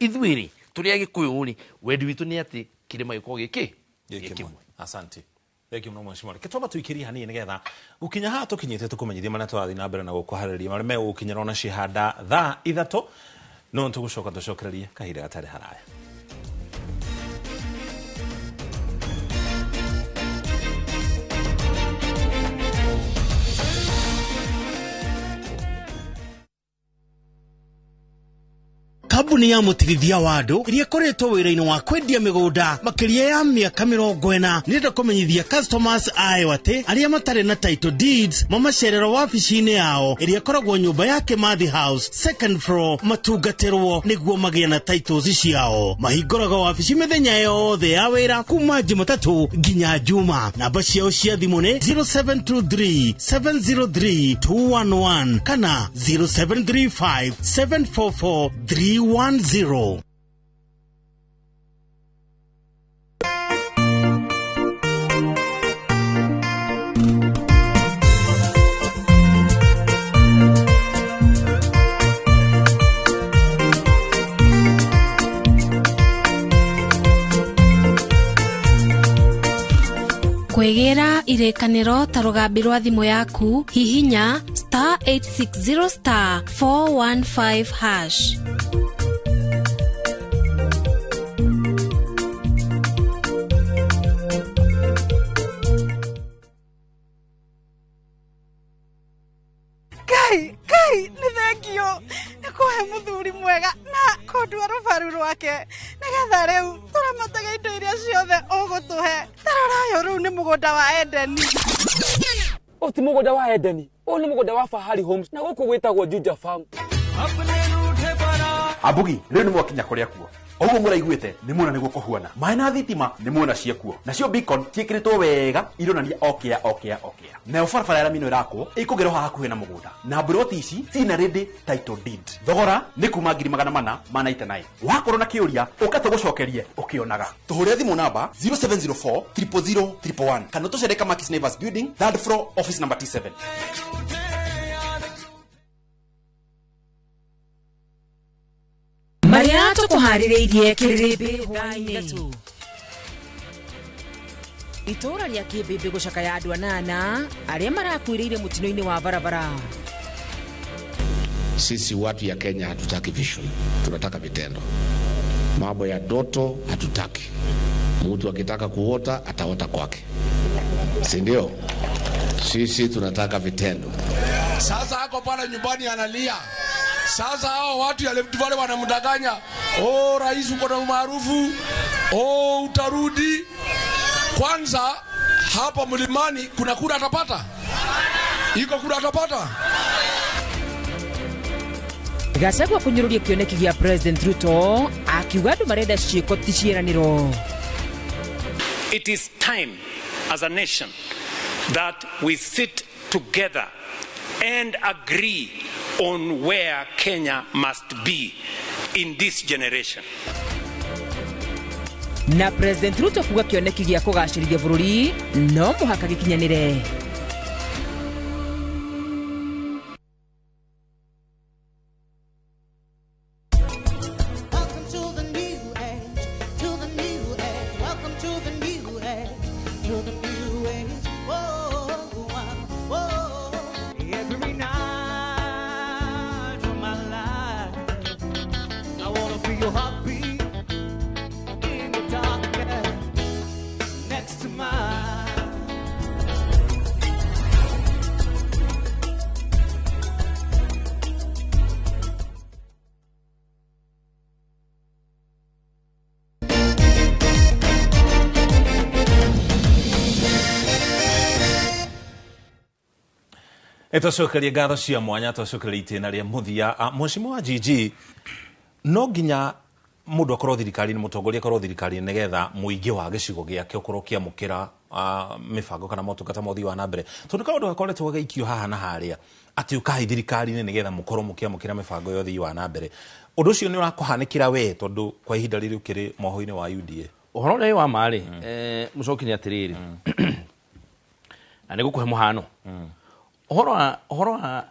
ithuĩ rĩ, tũrĩ Agĩkũyũ rĩ, wendi witũ nĩ atĩ kĩrĩma gĩkorwo gĩkĩ gĩkĩmwe. Asante. Thank you mũno mheshimiwa. Reke twamba tũikĩrie hanini nĩgetha gũkinya haha tũkinyĩte tũkũmenyithie marĩa tũrathiĩ na mbere na gũkũharĩrĩria marĩa megũgũkinyĩra ona cihanda thaa 3, no tũgũcoka tũcokererie kahinda gatarĩ haraya. Kambuni ya mũtigithia wa andũ ĩrĩa ĩkoretwo wĩra-inĩ wa kwendia mĩgũnda makĩria ya mĩaka 40 nĩrenda kũmenyithia customers ayo atĩ arĩa matarĩ na title deeds mamacererwo wabici-inĩ yao ĩrĩa ĩkoragwo nyũmba ya Kimathi House second floor matungatĩrwo nĩguo magĩe na titles ciao. Mahingũraga wabici mĩthenya yothe ya wĩra kuma Jumatatũ nginya Juma. Namba ciao cia thimũ nĩ 0723 703 211 kana 0735 744 310. Kwĩgĩra irĩkanĩro ta rũgambi rwa thimũ yaku, hihinya star 860 star 415 hash. Kai, kai, nĩ thengio nĩ kũhe mũthuri mwega na kũndua rũbaru rwake nĩgetha rĩu tũramatage indo iria ciothe ũgũtũhe. Ta rora ũyũ rĩu nĩ mũgũnda wa Edeni. Ũyũ ti mũgũnda wa Edeni, Ũyũ nĩ mũgũnda wa Fahari Homes na gũkũ gwĩtagwo Juja Farm. Ambugi rĩu nĩ mwakinya kũrĩa kuo oguo mũraiguĩte nĩ muona nĩguo kũhuana maĩ na thitima nĩ muona ciekuo nacio beacon ciĩkĩrĩtwo wega ironania okĩa okĩa okĩa nayo barabara ya rami ĩno ĩrakwo ĩkũgerwo haha hakuhĩ na mũgũnda na mburoti ici ciina ready title deed thogora nĩ kuma 499,000. Wakorwo na kĩũria ũka tũgũcokerie ũkĩonaga tũhũrĩre thimũ namba 0704 000 111 kana tũcere Kamakis Neighbors Building, third floor, office number T7. Marĩa tũkũharĩrĩirie kĩrĩrĩmbĩ hwaĩ-inĩ. Itũũra rĩa Kĩmbĩmbĩ gũcakaya andũ anana arĩa marakuĩrĩire mũtino-inĩ wa barabara. Sisi watu ya Kenya hatutaki vision, tunataka vitendo. Mambo ya doto hatutaki. Mtu akitaka kuota ataota kwake, si ndio? Sisi tunataka vitendo. Sasa ako pale nyumbani analia. Sasa hao watu ya Rift Valley wanamdanganya, oh, rais uko na umaarufu, oh, utarudi. Kwanza hapa mlimani kuna kura atapata? Iko kura atapata? Gachagua kũnyũrũria kĩoneki gĩa President Ruto akiuga andũ marenda ciĩko ti ciĩranĩro. It is time as a nation that we sit together and agree on where Kenya must be in this generation. Na President Ruto kuga kĩoneki gĩa kũgacĩrithia bũrũri no mũhaka gĩkinyanĩre. Welcome to the new age, to the new age. Welcome to the new age, to the new age. Whoa, whoa. Every night of my life, I wanna feel your heartbeat in the darkness next to mine. Twacokerie ngatho cia mwanya twacokeria itĩna rĩa mũthia. Mheshimiwa GG, no nginya mũndũ akorwo thirikari-inĩ, mũtongoria akorwo thirikari-inĩ nĩgetha mũingĩ wa gĩcigo gĩake ũkorwo ũkĩamũkĩra mĩbango kana motungata ma ũthii wa na mbere, tondũ kaũndũ gakoretwo gagaikio haha na harĩa atĩ ũkai thirikari-inĩ nĩgetha mũkorwo mũkĩamũkĩra mĩbango ya ũthii wa na mbere. Ũndũ ũcio nĩ ũrakũhanĩkĩra we tondũ kwa ihinda rĩrĩ ũkĩrĩ moho-inĩ wa UDA? Ũhoro ũrĩa wa ma rĩ, mũcoki nĩ atĩrĩrĩ, na nĩ ngũkũhe mũhano. Ũhoro wa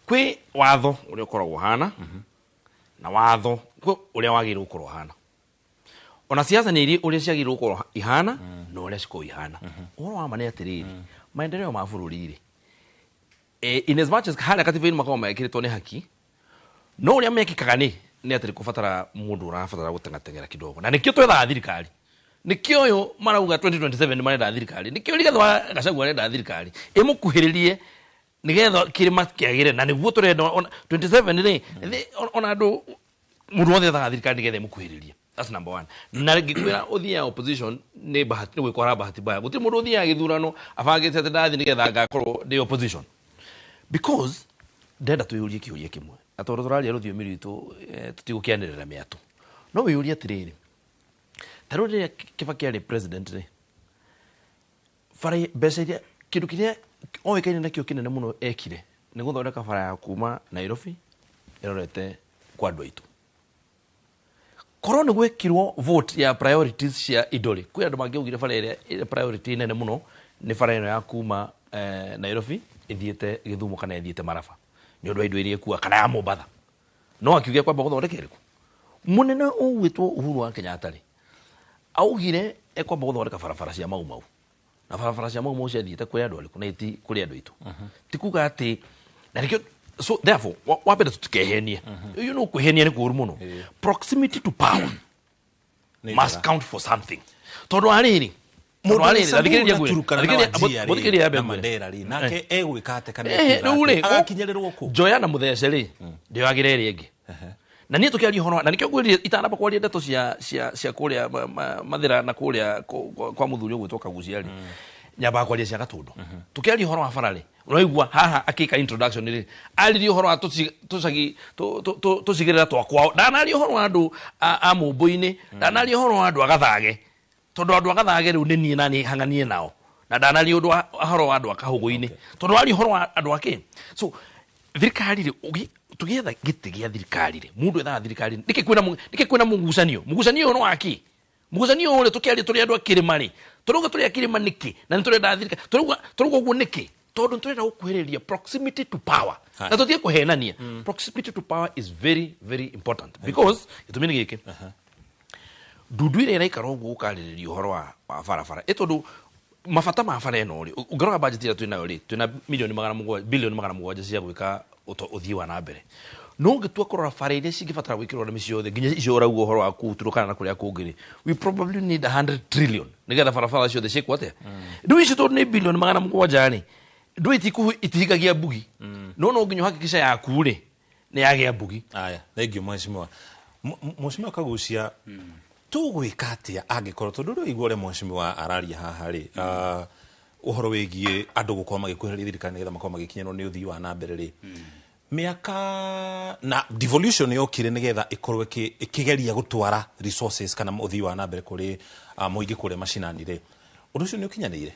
kwĩ watho ũrĩa ũkoragwo ũhana na watho kwĩ ũrĩa wagĩrĩirwo gũkorwo ũhana. Ona siasa nĩ irĩ ũrĩa ciagĩrĩirwo gũkorwo ihana na ũrĩa cikoragwo ihana. Ũhoro wa ma nĩ atĩrĩrĩ, maendeleo ma bũrũri rĩ, in as much as harĩa katiba-inĩ makoragwo mekĩrĩtwo nĩ haki, no ũrĩa mekĩkaga nĩ atĩ kũbatara mũndũ ũrabatara gũteng'ateng'era kidogo, na nĩkĩo twethaga thirikari. Nĩkĩo ũyũ marauga 2027 nĩ marenda thirikari, nĩkĩo Rigathĩ wa Gachagua arenda thirikari ĩmũkuhĩrĩrie nĩgetha kĩrĩma kĩagĩre, na nĩguo tũrenda 27 rĩ, ona andũ mũndũ wothe ethaga thirikari nĩgetha ĩmũkuhĩrĩrie. That's number one. Na ngĩkwĩra ũthiaga opposition nĩ bahati, nĩ gwĩkora bahati mbaya. Gũtirĩ mũndũ ũthiaga gĩthurano abangĩte atĩ ndathiĩ nĩgetha ngakorwo ndĩ opposition, because ndenda twĩyũrie kĩũria kĩmwe, na tondũ tũraria rũthiomi rwitũ tũtigũkĩanĩrĩra mĩatũ, no wĩyũrie atĩrĩrĩ, ta rĩu rĩrĩa Kibaki arĩ president rĩ, bara mbeca iria kĩndũ kĩrĩa oĩkaine nakĩo kĩnene mũno ekire nĩ gũthondeka bara ya kuma Nairobi ĩrorete kwa andũ aitũ. Korwo nĩ gwekirwo vote ya priorities cia indo rĩ, kwĩ andũ mangĩaugire bara ĩrĩa priority nene mũno nĩ bara ĩno ya kuma Nairobi ĩthiĩte Gĩthumo kana ĩthiĩte Maraba nĩ ũndũ wa indo iria ĩkuaga, kana ya Mombatha. No akiuga kwamba gũthondeka ĩrĩkũ? Mũnene ũgwĩtwo Uhuru wa Kenyatta rĩ, augire ekwamba gũthondeka barabara cia Mau Mau, na barabara cia Mau Mau ciathiĩte kũrĩ andũ arĩkũ na ti kũrĩ andũ aitũ. Ti kuga atĩ na nĩkĩo, so therefore wa mbere tũtikehenie, ũyũ no kwĩhenia nĩ kũũru mũno. Proximity to power must count for something, tondũ arĩrĩ nake egwĩka atĩ kana rĩu rĩ agakinyĩrĩrwo kũ njoya na mũthece rĩ ndĩoyagĩra ĩrĩa ĩngĩ. Na niĩ tũkĩaria ũhoro, na nĩkĩo ngwĩrire itanamba kwaria ndeto cia kũrĩa Mathĩra na kũrĩa kwa mũthuri ũgwĩtwo Kagucia rĩ, nyambaga kwaria cia Gatũndũ. Tũkĩaria ũhoro wa bara rĩ, Ũraigua haha akĩka introduction rĩ, aririe ũhoro wa tũcagi tũcigĩrĩra twa kwao, ndanaria ũhoro wa andũ a mũmbũ-inĩ, ndanaria ũhoro wa andũ a Gathage, tondũ andũ a Gathage rĩu nĩ niĩ na niĩ hang'anie nao, na ndanaria ũndũ ũhoro wa andũ a Kahũgũ-inĩ, tondũ aria ũhoro wa andũ a kĩ. So thirikari rĩ, tũgĩetha gĩtĩ gĩa thirikari rĩ, mũndũ ethaga thirikari nĩkĩ kwĩna mũgucanio? Mũgucanio ũyũ nĩ wa kĩ? Mũgucanio ũyũ rĩ, tũkĩaria tũrĩ andũ a kĩrĩma rĩ, tũrauga tũrĩ a kĩrĩma nĩkĩ? Na nĩ tũrenda thirikari, tũrauga ũguo nĩkĩ? Tondũ nĩtũrenda gũkuhĩrĩria proximity to power. Na tũtige kũhenania. Proximity to power is very very important because gĩtũmi nĩ gĩkĩ, ndundu ĩrĩa ĩraikara ũguo ũkarĩrĩria ũhoro wa barabara, ĩ tondũ mabata ma bara ĩno rĩ, ũngĩrora budget ĩrĩa twĩnayo rĩ, twĩna milioni 700, bilioni 700 cia gwĩka ũthii wa na mbere. No ũngĩtua kũrora bara iria cingĩbatara gwĩkĩrwo rami ciothe, nginya icio ũrauga ũhoro wa kũu Turkana na kũrĩa kũngĩ rĩ, we probably need 100 trillion nĩgetha barabara ciothe ciĩkwo atĩa. Rĩu icio tondũ nĩ bilioni 700 rĩ, ndũĩ itihingagia mbugi, no no nginya ũhakikisha yaku rĩ nĩ yagĩa mbugi. Aya, thank you mheshimiwa. Mheshimiwa Kagucia, tũgwĩka atĩa angĩkorwo tondũ rĩu igua ũrĩa mheshimiwa araria haha rĩ, ũhoro wĩgiĩ andũ gũkorwo magĩkuhĩrĩria thirikari nĩgetha makorwo magĩkinyĩrwo nĩ ũthii wa na mbere rĩ, mĩaka na devolution yokire nĩgetha ĩkorwo ĩkĩgeria gũtwara resources kana ũthii wa na mbere kũrĩ mũingĩ kũrĩa macinani rĩ, ũndũ ũcio nĩ ũkinyanĩire?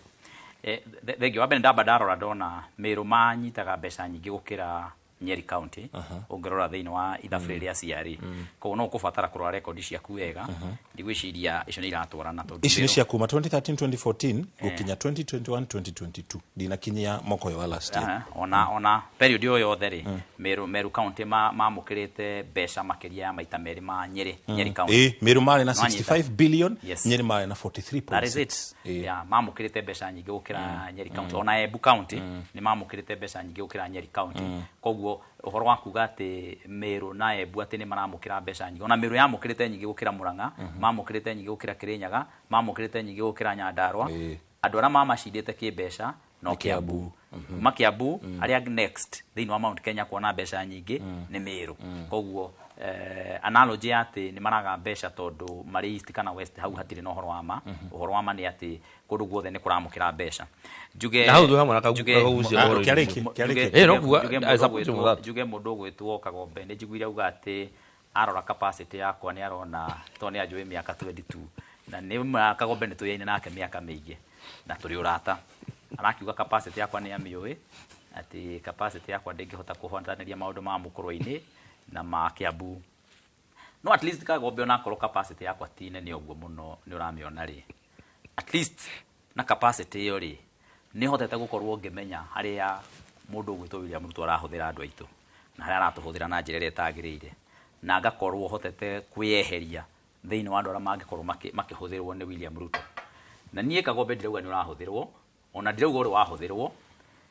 Thengiũ. Wa mbere ndamba ndarora ndona Meru manyitaga mbeca nyingĩ gũkĩra Nyeri County, ũngĩrora thĩinĩ wa ithabu rĩrĩa CRA, koguo no ũkũbatara kũrora rekondi ciaku wega. Ndigwĩciria icio nĩ iratwarana tondũ ici nĩ cia kuma 2013 2014 gũkinya 2021 2022, ndinakinyia mwaka ũyũ wa last year. Ona period ĩyo yothe rĩ, Meru County mamũkĩrĩte mbeca makĩria ya maita merĩ ma Nyeri County. Meru marĩ na 65 billion, Nyeri marĩ na 43.6. That is it. Yeah, mamũkĩrĩte mbeca nyingĩ gũkĩra Nyeri County. Ona Embu County nĩ mamũkĩrĩte mbeca nyingĩ gũkĩra Nyeri County. Koguo ũhoro wa kuga atĩ Meru na Embu atĩ nĩ maramũkĩra mbeca nyingĩ, ona Meru yamũkĩrĩte nyingĩ gũkĩra Murang'a, mamũkĩrĩte nyingĩ gũkĩra Kirinyaga, mamũkĩrĩte nyingĩ gũkĩra Nyandarua. Andũ arĩa mamacindĩte kĩmbeca no Kiambu. Kuma Kiambu arĩa next thĩinĩ wa Mount Kenya kuona mbeca nyingĩ nĩ Meru. Koguo analogy ya atĩ nĩ maraga mbeca tondũ marĩ east kana west, hau hatirĩ na ũhoro wa ma. Ũhoro wa ma nĩ atĩ kũndũ guothe nĩ kũramũkĩra mbeca. Njuge njuge mũndũ ũgwĩtwo Kagombe nĩ njiguire auga atĩ arora capacity yakwa nĩ arona tondũ nĩ anjũĩ mĩaka 22, na nĩ Kagombe nĩ tũyaine nake mĩaka mĩingĩ na tũrĩ ũrata. Arakiuga capacity yakwa nĩ amĩũĩ, atĩ capacity yakwa ndĩngĩhota kũhotanĩria maũndũ ma mũkũrũ-inĩ na ma Kiambu. No at least Kagombe onakorwo capacity yakwa ti nene ũguo mũno nĩ ũramĩona rĩ, at least na capacity ĩyo rĩ, nĩ hotete gũkorwo ngĩmenya harĩa mũndũ ũgwĩtwo William Ruto arahũthĩra andũ aitũ na harĩa aratũhũthĩra na njĩra ĩrĩa ĩtagĩrĩire, na ngakorwo hotete kwĩyeheria thĩinĩ wa andũ arĩa mangĩkorwo makĩhũthĩrwo nĩ William Ruto. Na niĩ Kagombe ndirauga nĩ ũrahũthĩrwo, ona ndirauga ũrĩ wahũthĩrwo,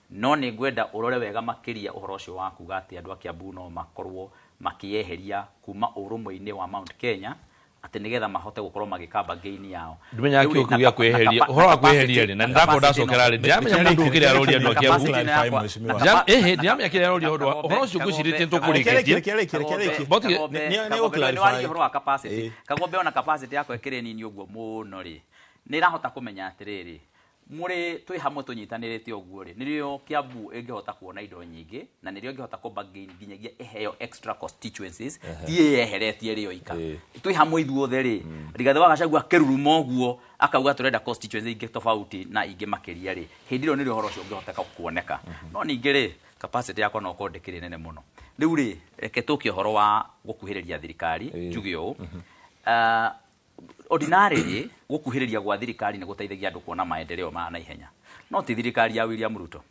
no nĩ ngwenda ũrore wega makĩria ũhoro ũcio wa kuga atĩ andũ a Kiambu no makorwo makĩyeheria kuma ũrũmwe-inĩ wa Mount Kenya atĩ nĩgetha mahote gũkorwo magĩka bargain yao. Ndimenya kĩo kĩu gĩa kwĩyeheria, ũhoro wa kwĩyeheria rĩ, na ndakorwo ndacokera rĩ, ndiramenya mũndũ ũkĩrĩa aroria andũ a Kiambu. Ndiramenya kĩrĩa aroria ũhoro ũcio ngwĩcirĩtie nĩtũkũrĩkĩtie. Ũhoro wa capacity, Kagombe ona capacity yakwa ĩkĩrĩ nini ũguo mũno rĩ, nĩ ĩrahota kũmenya atĩrĩrĩ, mũrĩ twĩ hamwe tũnyitanĩrĩte ũguo rĩ, nĩrĩo Kiambu ĩngĩhota kuona indo nyingĩ, na nĩrĩo ĩngĩhota kũ-bargain nginyagia ĩheo extra constituencies, ti ĩyeheretie rĩo ika. Twĩ hamwe ithuothe rĩ, Rigathĩ wa Gachagua akĩruruma ũguo akauga tũrenda constituency ingĩ tofauti na ingĩ makĩria rĩ, hĩndĩ ĩyo nĩrĩo ũhoro ũcio ũngĩhoteka kuoneka. No ningĩ rĩ, capacity yakwa no korwo ndĩkĩrĩ nene mũno. Rĩu rĩ, reke tũke ũhoro wa gũkuhĩrĩria thirikari, njuge ũũ. Ordinarily gũkuhĩrĩria gwa thirikari nĩ gũteithagia andũ kuona maendeleo ma naihenya, no ti thirikari ya William Ruto.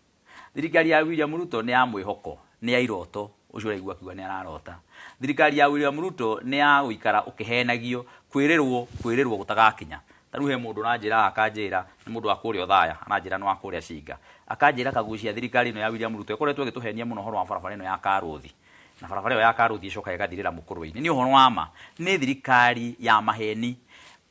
Thirikari ya William Ruto nĩ ya mwĩhoko, nĩ ya iroto, ũcio ũraigua akiuga nĩ ararota. Thirikari ya William Ruto nĩ ya gũikara ũkĩhenagio, kwĩrĩrwo gũtagakinya. Ta rĩu he mũndũ ũranjĩra akanjĩra, nĩ mũndũ wa kũrĩa Othaya, aranjĩra nĩ wa kũrĩa Cinga, akanjĩra Kagucia thirikari ĩno ya William Ruto ĩkoretwo ĩgĩtũhenia mũno ũhoro wa barabara ĩno ya Karũthi, na barabara ĩyo ya Karũthi ĩcokaga ĩgathirĩra mũkũrwe-inĩ. Nĩ ũhoro wa ma, nĩ thirikari ya maheni.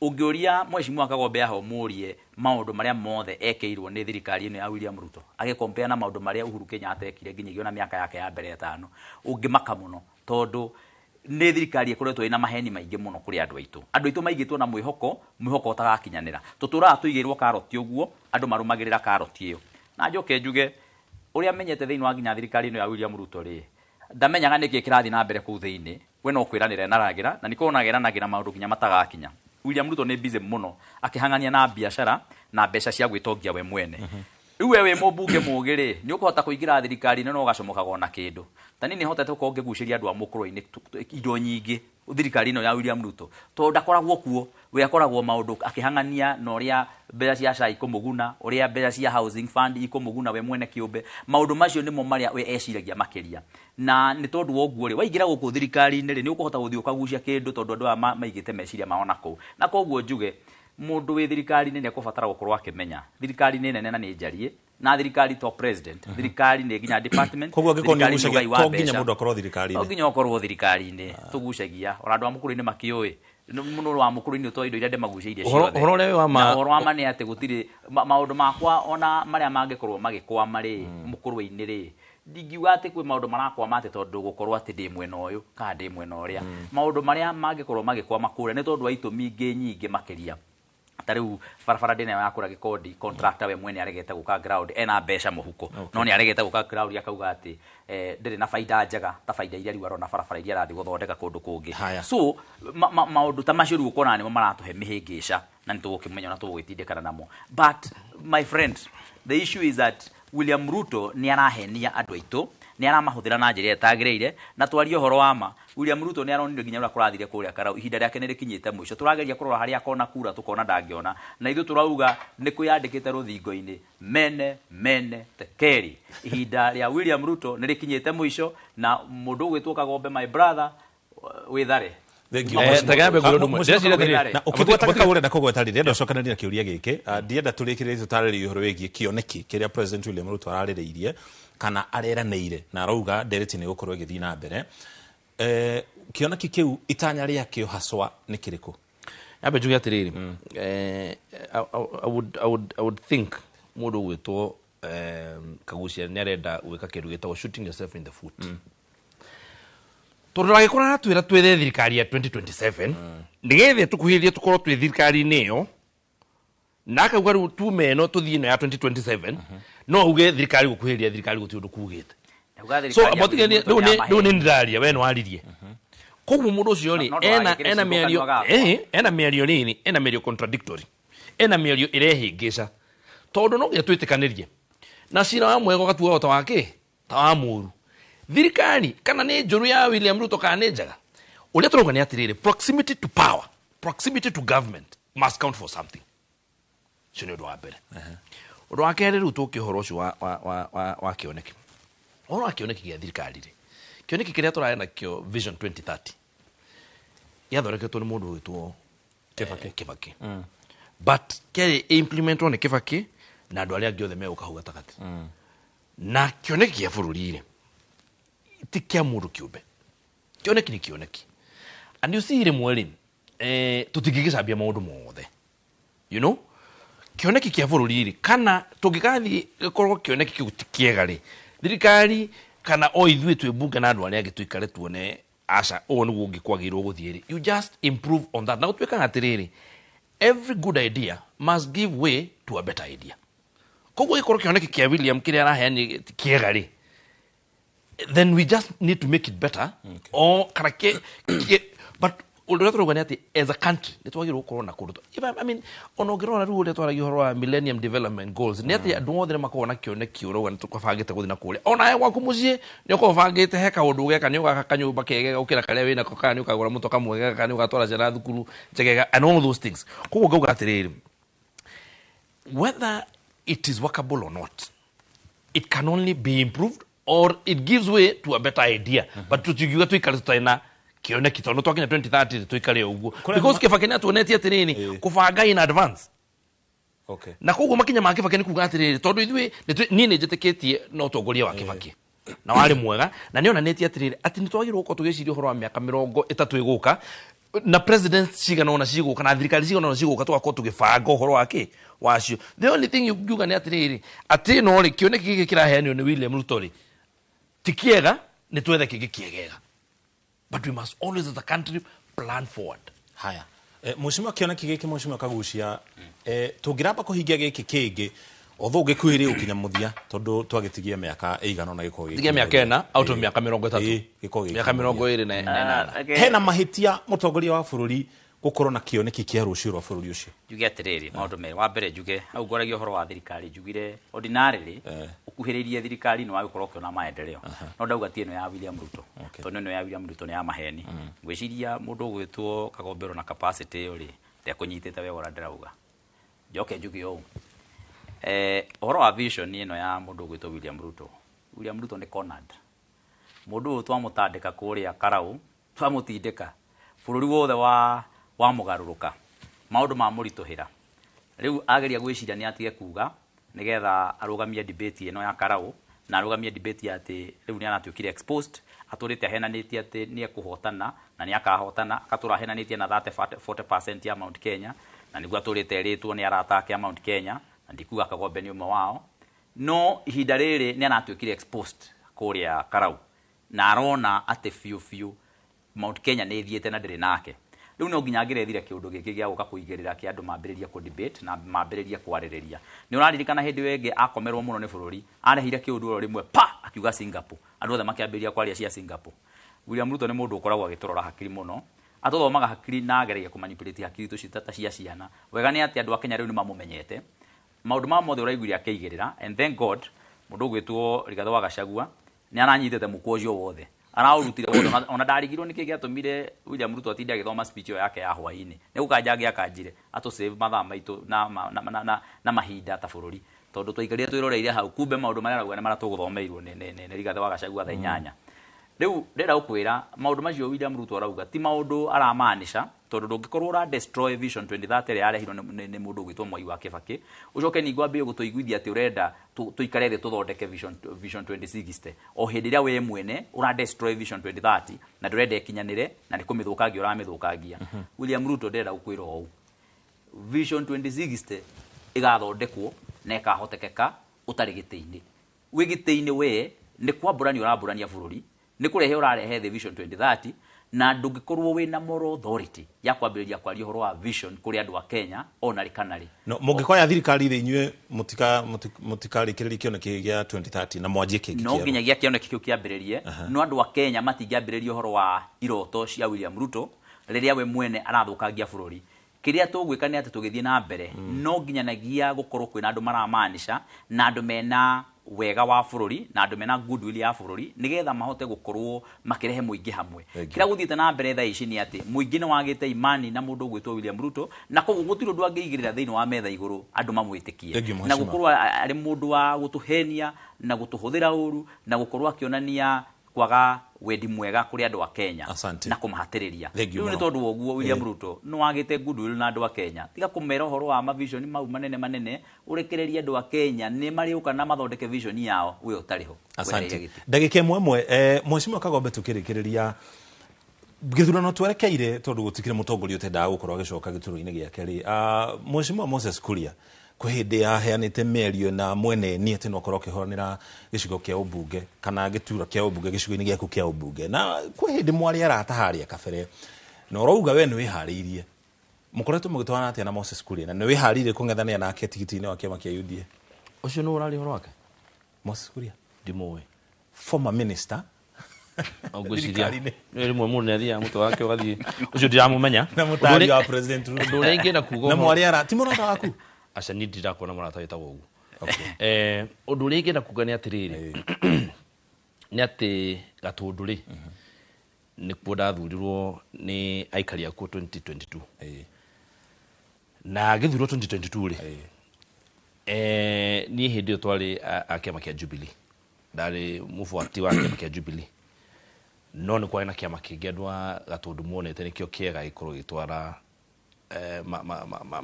Ũngĩũria mheshimiwa Kagombe aho mũrie maũndũ marĩa mothe ekĩirwo nĩ thirikari ĩno ya William Ruto, agĩkompea na maũndũ marĩa Uhuru Kenyatta ekire nginyagia ona mĩaka yake ya mbere 5, ũngĩmaka mũno tondũ nĩ thirikari ĩkoretwo ĩna maheni maingĩ mũno kũrĩ andũ aitũ. Andũ aitũ maigĩtwo na mwĩhoko, mwĩhoko ũtagakinyanĩra. Tũtũraga tũigĩirwo karoti ũguo, andũ marũmagĩrĩra karoti ĩyo. Na njoke njuge Ũrĩa menyete thĩinĩ wa nginya thirikari ĩno ya William Ruto rĩ, ndamenyaga nĩkĩ kĩrathiĩ na mbere kũu thĩinĩ. We no kwĩranĩra enaragĩra, na nĩkorwo nageranagĩra maũndũ nginya matagakinya. William Ruto nĩ busy mũno akĩhang'ania na biacara na mbeca cia gwĩtongia we mwene. Rĩu we wĩ mũmbunge mũgĩ rĩ, nĩ ũkũhota kũingĩra thirikari-inĩ no ũgacomokaga ona kĩndũ. Ta niĩ nĩ hotete gũkorwo ngĩgucĩria andũ a mũkũrũ-inĩ indo nyingĩ thirikari ĩno ya William Ruto, tondũ ndakoragwo kuo. We akoragwo maũndũ akĩhang'ania na ũrĩa mbeca cia SHA ikũmũguna, ũrĩa mbeca cia housing fund ikũmũguna we mwene kĩũmbe. Maũndũ macio nĩmo marĩa we eciragia makĩria. Na nĩ tondũ wa ũguo rĩ, waingĩra gũkũ thirikari-inĩ rĩ, nĩ ũkũhota gũthiĩ ũkagucia kĩndũ, tondũ andũ aya maigĩte meciria mao na kũu. Na koguo njuge mũndũ wĩ thirikari-inĩ nĩ ekũbatara gũkorwo akĩmenya thirikari nĩ nene na nĩ njarie, na thirikari to president, thirikari nĩ nginya department. Koguo angĩkorwo nĩ Thirikari nĩ ũgucagia, ũgai wa to nginya mbeca. mũndũ akorwo thirikari-inĩ. To nginya ũkorwo thirikari-inĩ, tũgucagia ona andũ a mũkũrũ-inĩ makĩũĩ. Mũno wa mũkũrũ-inĩ to indo iria ndĩmagucĩirie ciothe. Ũhoro ũrĩa wĩ wa ma- Na ũhoro wa ma nĩ atĩ gũtirĩ maũndũ makwa ona marĩa mangĩkorwo magĩkwama rĩ, mũkũrũ-inĩ rĩ, ndingiuga atĩ kwĩ maũndũ marakwama atĩ tondũ gũkorwo atĩ ndĩ mwena ũyũ kana ndĩ mwena ũrĩa. Maũndũ marĩa mangĩkorwo magĩkwama kũrĩa nĩ tondũ wa itũmi ingĩ nyingĩ makĩria. Ta rĩu barabara ndĩnayo ya kũrĩa Gĩkondi, contractor we mwene aregete gũka ground, ena mbeca mũhuko. No nĩ aregete gũka ground akauga atĩ ndĩrĩ na baida njega ta baida iria rĩu arona barabara iria arathiĩ gũthondeka kũndũ kũngĩ. So maũndũ ta macio rĩu ũkona nĩmo maratũhe mĩhĩngĩca na nĩ tũgũkĩmenya na tũgũgĩtindĩkana namo. But my friend, the issue is that William Ruto nĩ arahenia andũ aitũ, nĩ aramahũthĩra na njĩra ĩtagĩrĩire, na twarie ũhoro wa ma. William Ruto nĩ aronire nginya ũrĩa kũrathire kũrĩa Karau, ihinda rĩake nĩ rĩkinyĩte mũico. Tũrageria kũrora harĩa akona kura tũkona ndangĩona, na ithuĩ tũrauga nĩ kwĩyandĩkĩte rũthingo-inĩ, mene mene tekeri. Ihinda rĩa William Ruto nĩ rĩkinyĩte mũico, na mũndũ ũgwĩtwo Kagombe, my brother, wĩthare. Thank you. Tegembe ngwĩre ũndũ ũmwe. Ndĩreciria atĩrĩrĩ. Na ũkĩgweta kau ũrenda kũgweta rĩ, ndĩrenda ũcokanĩrie na kĩũria gĩkĩ. Ndienda tũrĩkĩrĩrie tũtarĩrie ũhoro wĩgiĩ kĩoneki kĩrĩa President William Ruto ararĩrĩirie kana areranĩire na arauga ndereti nĩ ĩgũkorwo ĩgĩthiĩ na mbere. Kĩoneki kĩu itanya rĩakĩo haswa nĩ kĩrĩkũ? Nyambe njuge atĩrĩrĩ, I would think mũndũ ũgwĩtwo Kagucia nĩ arenda gwĩka kĩndũ gĩtagwo shooting yourself in the foot. Tondũ ndagĩkorwo aratwĩra twethe thirikari ya 2027, nĩgetha tũkuhĩrĩrie tũkorwo twĩ thirikari-inĩ ĩyo, na akauga rĩu tume ĩno tũthiĩ ĩno ya 2027, no auge thirikari gũkuhĩrĩria thirikari gũtirĩ ũndũ kugĩte. Ndauga So, thirikari ya but William Ruto rĩu nĩ rĩu nĩ ya ndĩraria, we nĩwaririe. Koguo mũndũ ũcio rĩ, No, no ndũgagĩkĩre ena ciugo mĩario, kanua gakwa. ena mĩario nini, ena mĩario contradictory, ena mĩario ĩrehĩngĩca, tondũ no nginya twĩtĩkanĩrie na cira wa mwega ũgatuo ta wa kĩ, ta wa mũũru. Thirikari kana nĩ njũru ya William Ruto kana nĩ njega, ũrĩa tũrauga nĩ atĩrĩrĩ, proximity to power, proximity to government must count for something. Ũcio nĩ ũndũ wa mbere. Ũndũ wa kerĩ, rĩu tũke ũhoro ũcio wa kĩoneki. Ũhoro wa kĩoneki gĩa thirikari rĩ, kĩoneki kĩrĩa tũrarĩ nakĩo Vision 2030 gĩathondeketwo nĩ mũndũ ũgwĩtwo Kibaki. Kibaki. But kĩarĩ implementwo nĩ Kibaki na andũ arĩa angĩ othe megũka hau gatagatĩ. Na kĩoneki kĩa bũrũri rĩ, ti kĩa mũndũ kĩũmbe. Kĩoneki nĩ kĩoneki. And you see rĩmwe rĩ, tũtingĩgĩcambia maũndũ mothe. You know? Kĩoneki kĩa bũrũri rĩ, kana tũngĩgathiĩ gĩkorwo kĩoneki kĩu ti kĩega rĩ, thirikari kana o ithuĩ twĩ mbunge na andũ arĩa angĩ tũikare tuone aca ũũ nĩguo ũngĩkwagĩrĩirwo gũthiĩ rĩ, you just improve on that. Na gũtuĩkaga atĩrĩrĩ, every good idea must give way to a better idea. Koguo gĩkorwo kĩoneki kĩa William kĩrĩa araheanire ti kĩega rĩ, then we just need to make it better. O kana ke, but ũndũ ũrĩa tũrauga nĩ atĩ as a country nĩ twagĩrĩirwo gũkorwo na kũndũ if I mean, ona ũngĩrora rĩu ũrĩa twaragia ũhoro wa Millennium Development Goals, nĩ atĩ andũ othe nĩ makoragwo na kĩoneki ũrauga nĩ tũbangĩte gũthiĩ na kũrĩa. Ona we gwaku mũciĩ nĩ ũkoragwo ũbangĩte he kaũndũ ũgeka, nĩ ũgaka kanyũmba kegega gũkĩra karĩa wĩnako, kana nĩ ũkagũra mũtoka mwega, kana nĩ ũgatwara ciana thukuru njegega, and all those things. Koguo ngauga atĩrĩrĩ, whether it is workable or not, it can only be improved or it gives way to a better idea. But tũtingiuga tũikare tũtarĩ na kĩoneki, tondũ twakinya 2030 tũikare ũguo. Because Kibaki nĩatuonetie atĩrĩrĩ, kũbanga in advance. Na koguo makinya ma Kibaki nĩ kuga atĩrĩrĩ, tondũ ithuĩ niĩ nĩ njĩtĩkĩtie na ũtongoria wa Kibaki na warĩ mwega, na nĩ onanĩtie atĩrĩrĩ atĩ nĩ twagĩrĩirwo gũkorwo tũgĩciria ũhoro wa mĩaka mĩrongo ĩtatũ ĩgũka, na president cigana ũna cigũka, na thirikari cigana ũna cigũka, tũgakorwo tũgĩbanga ũhoro wa kĩ wacio. The only thing ngiuga nĩ atĩrĩrĩ, atĩ no rĩ, kĩoneki gĩkĩ kĩraheanio nĩ William Ruto rĩ, ti kĩega, nĩ twethe kĩngĩ kĩegega. But we must always as a country plan forward. Haya. Mheshimiwa, kĩoneki gĩkĩ Mheshimiwa Kagucia, tũngĩramba kũhingia gĩkĩ kĩngĩ, Although gĩkuhĩrĩrie gũkinya mũthia tondũ twagĩtigia mĩaka ĩigana ũna gĩkorwo Tigia mĩaka ĩna out of mĩaka 30. Gĩkorwo Mĩaka 28. Hena mahĩtia mũtongoria wa bũrũri gũkorwo na kĩoneki kĩa rũciũ rwa bũrũri ũcio. Njuge atĩrĩrĩ, maũndũ merĩ. Wa mbere njuge hau ngwaragia ũhoro wa thirikari, njugire ordinarily ũkuhĩrĩirie thirikari nĩ wagĩkorwo ũkĩona maendeleo, no ndauga ti ĩno ya William Ruto, tondũ ĩno ya William Ruto nĩ ya maheni. Ngwĩciria mũndũ ũgwĩtwo Kagombero na capacity ĩyo rĩ, ndekũnyitĩte wega ũrĩa ndĩrauga. Njoke njuge ũũ, ũhoro wa vision ĩno ya mũndũ ũgwĩtwo William Ruto, William Ruto nĩ cornered. Mũndũ ũyũ twamũtandĩka kũrĩa Karau, twamũtindĩka bũrũri wothe wa mũgarũrũka, maũndũ mamũritũhĩra. Rĩu ageria gwĩciria nĩ atige kuga nĩgetha arũgamie debate ĩno ya Karau, na arũgamie debate ya atĩ rĩu nĩ aratuĩkire exposed, atũrĩte ahenanĩtie atĩ nĩ ekũhotana na nĩ akahotana, agatũra ahenanĩtie na 30 40% ya Mount Kenya, na nĩguo atũrĩte erĩtwo nĩ arata ake a Mount Kenya, na ndikuga Kagombe nĩ ũmwe wao. No ihinda rĩrĩ nĩ aratuĩkire exposed kũrĩa Karau, na arona atĩ biũ biũ Mount Kenya nĩ ĩthiĩte na ndĩrĩ nake. Rĩu no nginya angĩrethire kĩũndũ gĩkĩ gĩa gũka kũigĩrĩra kĩa andũ mambĩrĩrie kũ debate na mambĩrĩrie kwarĩrĩria. Nĩ ũraririkana hĩndĩ ĩyo ĩngĩ akomerwo mũno nĩ bũrũri, arehire kĩũndũ oro rĩmwe pa akiuga Singapore, andũ othe makĩambĩrĩria kwaria cia Singapore. William Ruto nĩ mũndũ ũkoragwo agĩtũrora hakiri mũno, atũthomaga hakiri na ageragia kũmanipulate hakiri tũci ta cia ciana. Wega nĩ atĩ andũ a Kenya rĩu nĩ mamũmenyete, maũndũ maya mothe ũraiguire akĩigĩrĩra, and thank God mũndũ ũgwĩtwo Rigathĩ wa Gachagua nĩ aranyitĩte mũkwa ũcio wothe, araũrutire wothe, ona ndarigirwo nĩkĩ gĩatũmire William Ruto atinde agĩthoma speech ĩyo yake ya hwaĩ-inĩ. Nĩ gũkanja angĩakanjire atũ save mathaa maitũ na mahinda ta bũrũri, tondũ twaikarire twĩroreire hau, kumbe maũndũ marĩa arauga nĩ marĩa tũgũthomeirwo nĩ Rigathĩ wa Gachagua thaa 8. Rĩu ndĩrenda gũkwĩra maũndũ macio William Ruto arauga ti maũndũ aramaanisha, tondũ ndũngĩkorwo ũra destroy Vision 2030 ĩrĩa yarehirwo nĩ mũndũ ũgwĩtwo Mwai wa Kibaki, ũcoke ningĩ wambie gũtũiguithia atĩ ũrenda tũikare thĩ tũthondeke Vision 2060, o hĩndĩ ĩrĩa we mwene ũra destroy Vision 2030 na ndũrenda ĩkinyanĩre na nĩ kũmĩthũkangia ũramĩthũkangia. William Ruto ndĩrenda gũkwĩra ũũ, Vision 2060 ĩgathondekwo na ĩkahotekeka ũtarĩ gĩtĩ-inĩ. Wĩ gĩtĩ-inĩ we nĩ kwambũrania ũrambũrania bũrũri, nĩ kũrehe ũrarehe thĩ Vision 2030, na ndũngĩkorwo wĩna moral authority ya kwambĩrĩria kwaria ũhoro wa vision kũrĩ andũ a Kenya ona rĩ kana rĩ. No mũngĩkoya thirikari rĩ, inyuĩ mũtikarĩkĩrĩria kĩoneki gĩa 2030 na mwanjie kĩngĩ No kĩerũ. nginyagia kĩoneki kĩu kĩambĩrĩrie, no andũ a Kenya matingĩambĩrĩria ũhoro wa iroto cia William Ruto rĩrĩa we mwene arathũkangia bũrũri. Kĩrĩa tũgwĩka nĩ atĩ tũgĩthiĩ na mbere, no nginyanagia gũkorwo kwĩna andũ maramaanisha na andũ mena wega wa bũrũri na andũ mena goodwill ya bũrũri, nĩgetha mahote gũkorwo makĩrehe mũingĩ hamwe. Kĩrĩa gũthiĩte na mbere thaa ici nĩ atĩ mũingĩ nĩ wagĩte imani na mũndũ ũgwĩtwo William Ruto, na koguo gũtirĩ ũndũ angĩigĩrĩra thĩinĩ wa metha igũrũ andũ mamwĩtĩkie, Thank you, na Mheshimiwa. gũkorwo arĩ mũndũ wa gũtũhenia na gũtũhũthĩra ũru na gũkorwo akĩonania kwaga wendi mwega kũrĩ andũ a Kenya. Asante. Na kũmahatĩrĩria. Thank you Rĩu nĩ mũno. tondũ wa ũguo William Ruto nĩ wagĩte goodwill na andũ a Kenya. Tiga kũmera ũhoro wa mavision mau manene manene, ũrekererie andũ a Kenya nĩ marĩũka na mathondeke vision yao we ũtarĩ ho. Asante. Wehereire gĩtĩ. Ndagĩka ĩmwe ĩmwe, Mheshimiwa Kagombe, tũkĩrĩkĩrĩria gĩthurano twerekeire, tondũ gũtikĩrĩ mũtongoria ũtendaga gũkorwo agĩcoka gĩturwa-inĩ gĩake rĩ, Mheshimiwa Moses Kuria kwĩ hĩndĩ yaheanĩte mĩario na mwene ni atĩ no akorwo akĩhũranĩra gĩcigo kĩa ũmbunge kana gĩturwa kĩa ũmbunge gĩcigo-inĩ gĩaku kĩa ũmbunge, na kwĩ hĩndĩ mwarĩ arata harĩa kabere, na ũrauga we nĩ wĩharĩirie. Mũkoretwo mũgĩtwarana atĩa na Moses Kuria, na nĩ wĩharĩirie kũng'ethanĩra nake tigiti-inĩ wa kĩama kĩa UDA? Ũcio nĩ ũraria ũhoro wake? Moses Kuria ndimũĩ, former minister ngwĩciria Thirikari-inĩ. nĩ rĩmwe mũndũ nĩ athiaga mũtwe wake ũgathiĩ, ũcio ndiramũmenya. Na mũtari wa President Ruto. Ũndũ ũrĩa ingĩenda kuga Na ũhoro- mwarĩ ara ti mũrata waku? Aca, niĩ ndirakuona mũrata wĩtagwo ũguo. Ũndũ ũrĩa ingĩenda kuga nĩ atĩrĩrĩ, nĩ atĩ Gatũndũ rĩ, nĩkuo ndathurirwo nĩ aikari akuo 2022, na ngĩthurwo 2022 rĩ, niĩ hĩndĩ ĩyo twarĩ a kĩama kĩa Jubilee, ndarĩ mũbuati wa kĩama kĩa Jubilee, no nĩ kwarĩ na kĩama kĩngĩ andũ a Gatũndũ monete nĩkĩo kĩega gĩkorwo gĩgĩtwara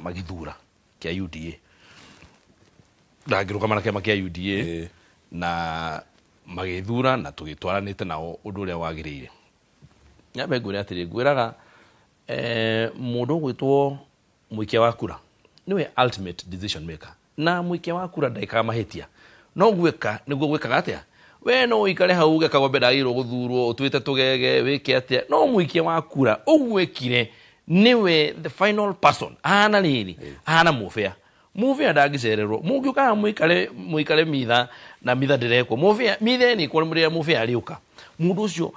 magĩthura kĩa UDA, na ngĩrũgama na kĩama kĩa UDA na magĩthura na tũgĩtwaranĩte nao ũndũ ũrĩa wagĩrĩire. Nyambe ngwĩre atĩrĩ, ngwĩraga mũndũ ũgwĩtwo mũikia wa kura nĩwe ultimate decision maker, na mũikia wa kura ndekaga mahĩtia, no gwĩka nĩguo gwĩkaga atĩa, we no ũikare hau uge Kagombe ndagĩrĩirwo gũthurwo, ũtuĩte tũgege wĩke atĩa, no mũikia wa kura ũguo ekire nĩwe the final person. Ahana rĩrĩ, ahana mũbĩa, Mũbĩa ndangĩcererwo. Mũngĩũka mũikare mũikare mitha na mitha ndĩrekwo. Mũbĩa mitha nĩ kwa mũrĩa mũbĩa arĩũka. Mũndũ ũcio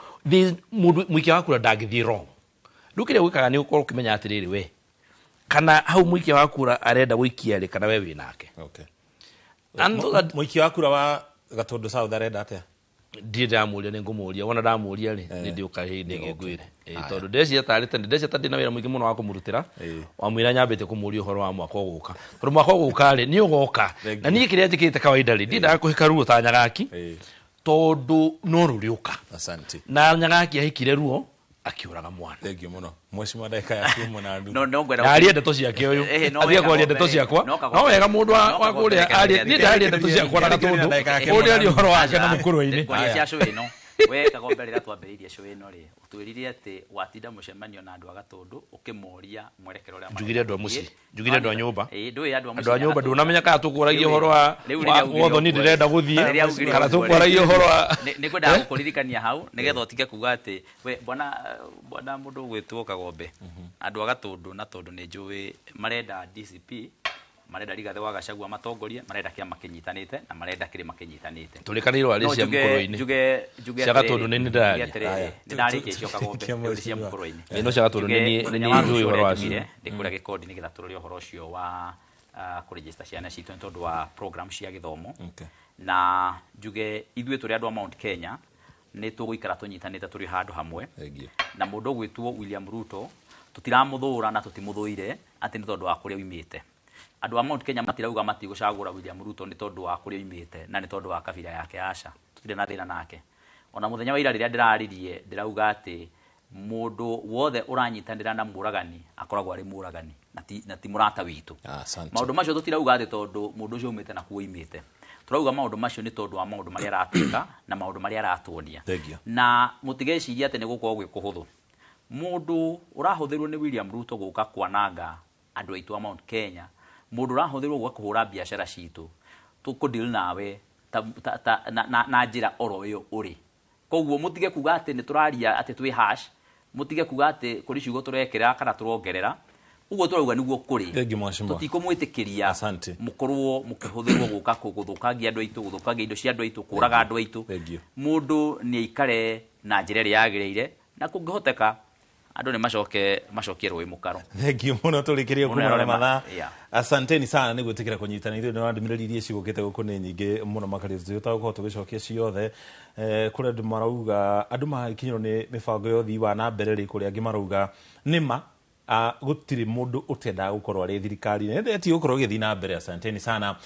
mũndũ mũikia wa kura ndangĩthiĩ wrong. Rĩu kĩrĩa gwĩkaga nĩ ũkorwo ũkĩmenya atĩrĩrĩ we kana hau mũikia wa kura arenda gũikia rĩ kana we wĩ nake. Okay. And those are- Mũikia wa kura wa Gatundu South arenda atĩa? Ndirĩ ndamũria nĩ ngũmũria wona ndamũria rĩ nĩ ndĩũka hĩndĩ ĩngĩ ngwĩre. Tondũ ndeciria tarĩ tene ndeciria ta ndĩna wĩra mũingĩ mũno wa kũmũrutĩra wamwĩra nyambĩte kũmũria ũhoro wa mwaka ũgũka tondũ mwaka ũgũka rĩ nĩ ũgoka na niĩ kĩrĩa njĩkĩte kawaida rĩ ndiendaga kũhĩka ruo ta Nyagaki tondũ no rũrĩũka. Asante. Na Nyagaki ahĩkire ruo akĩũraga mwana. Thank you mũno. Mheshimiwa ndagĩka yaku ĩmwe na nuthu. No, no ngwenda Na arie ndeto ciake ũyũ Eh, no athiĩ wega kwaria ndeto Gombe, ciakwa no Kagombe. no wega mũndũ wa No wa Kagombe, kũrĩa reke arie reke niĩ ndaria ndeto ciakwa na Gatũndũ ũrĩa arie ũhoro wake na mũkũrũ-inĩ. Ngwaria cia show ĩno we Kagombe rĩrĩa twambĩrĩirie show ĩno rĩ ũtwĩrire atĩ watinda mũcemanio na andũ a Gatũndũ ũkĩmoria mwerekero ũrĩa Njugire andũ a mũciĩ, njugire andũ a nyũmba. Ĩĩ, ndũĩ andũ a mũciĩ Andũ a nyũmba na ndũnamenya kana tũkwaragia Rĩu- ũhoro wa rĩu wa rĩrĩa augire wathoni ũguo- ndĩrenda gũthiĩ rĩrĩa augire kana ũguo rĩ, tũkwaragia ũhoro wa nĩ ngwendaga gũkũririkania hau nĩgetha ũtige kuga atĩ we bwana bwana mũndũ ũgwĩtwo Kagombe andũ a Gatũndũ na tondũ nĩ njũĩ marenda DCP marenda Rigathĩ wa Gachagua matongorie marenda kĩama kĩnyitanĩte na marenda kĩrĩma kĩnyitanĩte. Tũrĩkanĩirwo arĩ No cia mũkũrũ-inĩ. njuge Cia atĩrĩrĩ, Gatũndũ nĩ niĩ ndĩraria. njuge atĩrĩrĩ, Aya. nĩ ndarĩkia icio Kagombe, rĩu nĩ cia mũkũrũ-inĩ. Ĩĩ, no cia Gatũndũ Njuge nĩ niĩ- nĩ mũthenya niĩ wa njũĩ rũciũ ũhoro ũrĩa wacio. njugire, ndĩ kũrĩa Gĩkondi nĩgetha tũrore ũhoro ũcio wa kũregister ciana citũ nĩ tondũ wa program cia gĩthomo. Na njuge ithuĩ tũrĩ andũ a Mount Kenya nĩ tũgũikara tũnyitanĩte tũrĩ handũ hamwe na mũndũ ũgwĩtwo William Ruto tũtiramũthũra na tũtimũthũire atĩ nĩ tondũ wa kũrĩa oimĩte. Andũ a Mount Kenya matirauga matigũcagũra William Ruto nĩ tondũ wa kũrĩa oimĩte na nĩ tondũ wa kabira yake, aca tũtirĩ na thĩna nake. Ona mũthenya wa ira rĩrĩa ndĩraririe ndĩrauga atĩ mũndũ wothe ũranyitanĩra na mũragani akoragwo arĩ mũragani na ti mũrata witũ. Asante. Maũndũ macio tũtirauga atĩ tondũ mũndũ ũcio aumĩte na kuo oimĩte. Tũrauga maũndũ macio nĩ tondũ wa maũndũ marĩa aratwĩka na maũndũ marĩa aratuonia. Thank you. Na mũtigecirie atĩ nĩ gũkorwo gwĩ kũhũthũ. Mũndũ ũrahũthĩrwo nĩ William Ruto gũka kwananga andũ aitũ a Mount Kenya, mũndũ ũrahũthĩrwo gũka kũhũra biacara citũ, tũkũdeal nawe ta na njĩra oro ĩyo ũrĩ. Koguo mũtige kuga atĩ nĩ tũraria atĩ twĩ harsh, mũtige kuga atĩ kũrĩ ciugo tũrekĩra kana tũrongerera. Ũguo tũrauga nĩguo kũrĩ. Thank you, Mheshimiwa. Tũtikũmwĩtĩkĩria Asante. mũkorwo mũkĩhũthĩrwo gũka gũthũkangia andũ aitũ, gũthũkangia indo cia andũ aitũ, kũraga andũ aitũ. Thank you. Mũndũ nĩ aikare na njĩra ĩrĩa yagĩrĩire na kũngĩhoteka andũ nĩ macoke macokie rũĩ mũkaro. Thank you mũno tũrĩkĩrie Mũno kumana na arore mathaa. Yeah. Asanteni sana nĩ gwĩtĩkĩra kũnyitana ithuĩ nĩ ndũmĩrĩri iria cigũkĩte gũkũ nĩ nyingĩ mũno makĩria tũtagũkorwo tũgĩcokia ciothe. Kũrĩ andũ marauga andũ magĩkinyĩrwo nĩ mĩbango ya ũthii wa na mbere rĩ kũrĩ angĩ marauga nĩma gũtirĩ mũndũ ũtendaga gũkorwo arĩ thirikari-inĩ ĩndĩ gũkorwo ĩgĩthiĩ na mbere. Asanteni sana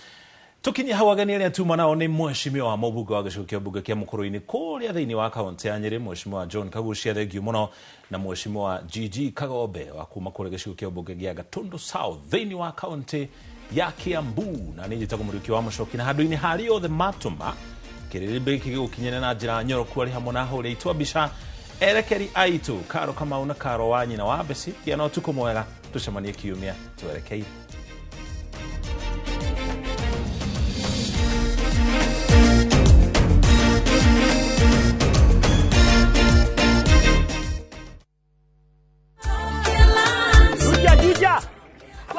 tukinye hau ageni arĩa tuma nao nĩ mheshimiwa wa mũmbunge wa gĩcigo kĩa mbunge kĩa Mũkũrũ-inĩ kũrĩa thĩinĩ wa kaunti ya Nyĩrĩ, mheshimiwa John Kagucia, thank you mũno, na mheshimiwa GG Kagombe wa kuma kũrĩa gĩcigo kĩa mbunge gĩa Gatundu South thĩinĩ wa kaunti ya Kiambu, na niĩ njĩtagwo Mũriũki wa Mũcoki na handũ-inĩ harĩa othe matũma kĩrĩrĩmbĩ gĩkĩ gĩgũkinyĩra na njĩra nyoroku arĩ hamwe na ahũri aitũ a mbica erekeri aitũ Karo Kamau na Karo wa nyina wa Beci. Gĩa na ũtukũ mwega, tũcemanie kiumia twerekeire.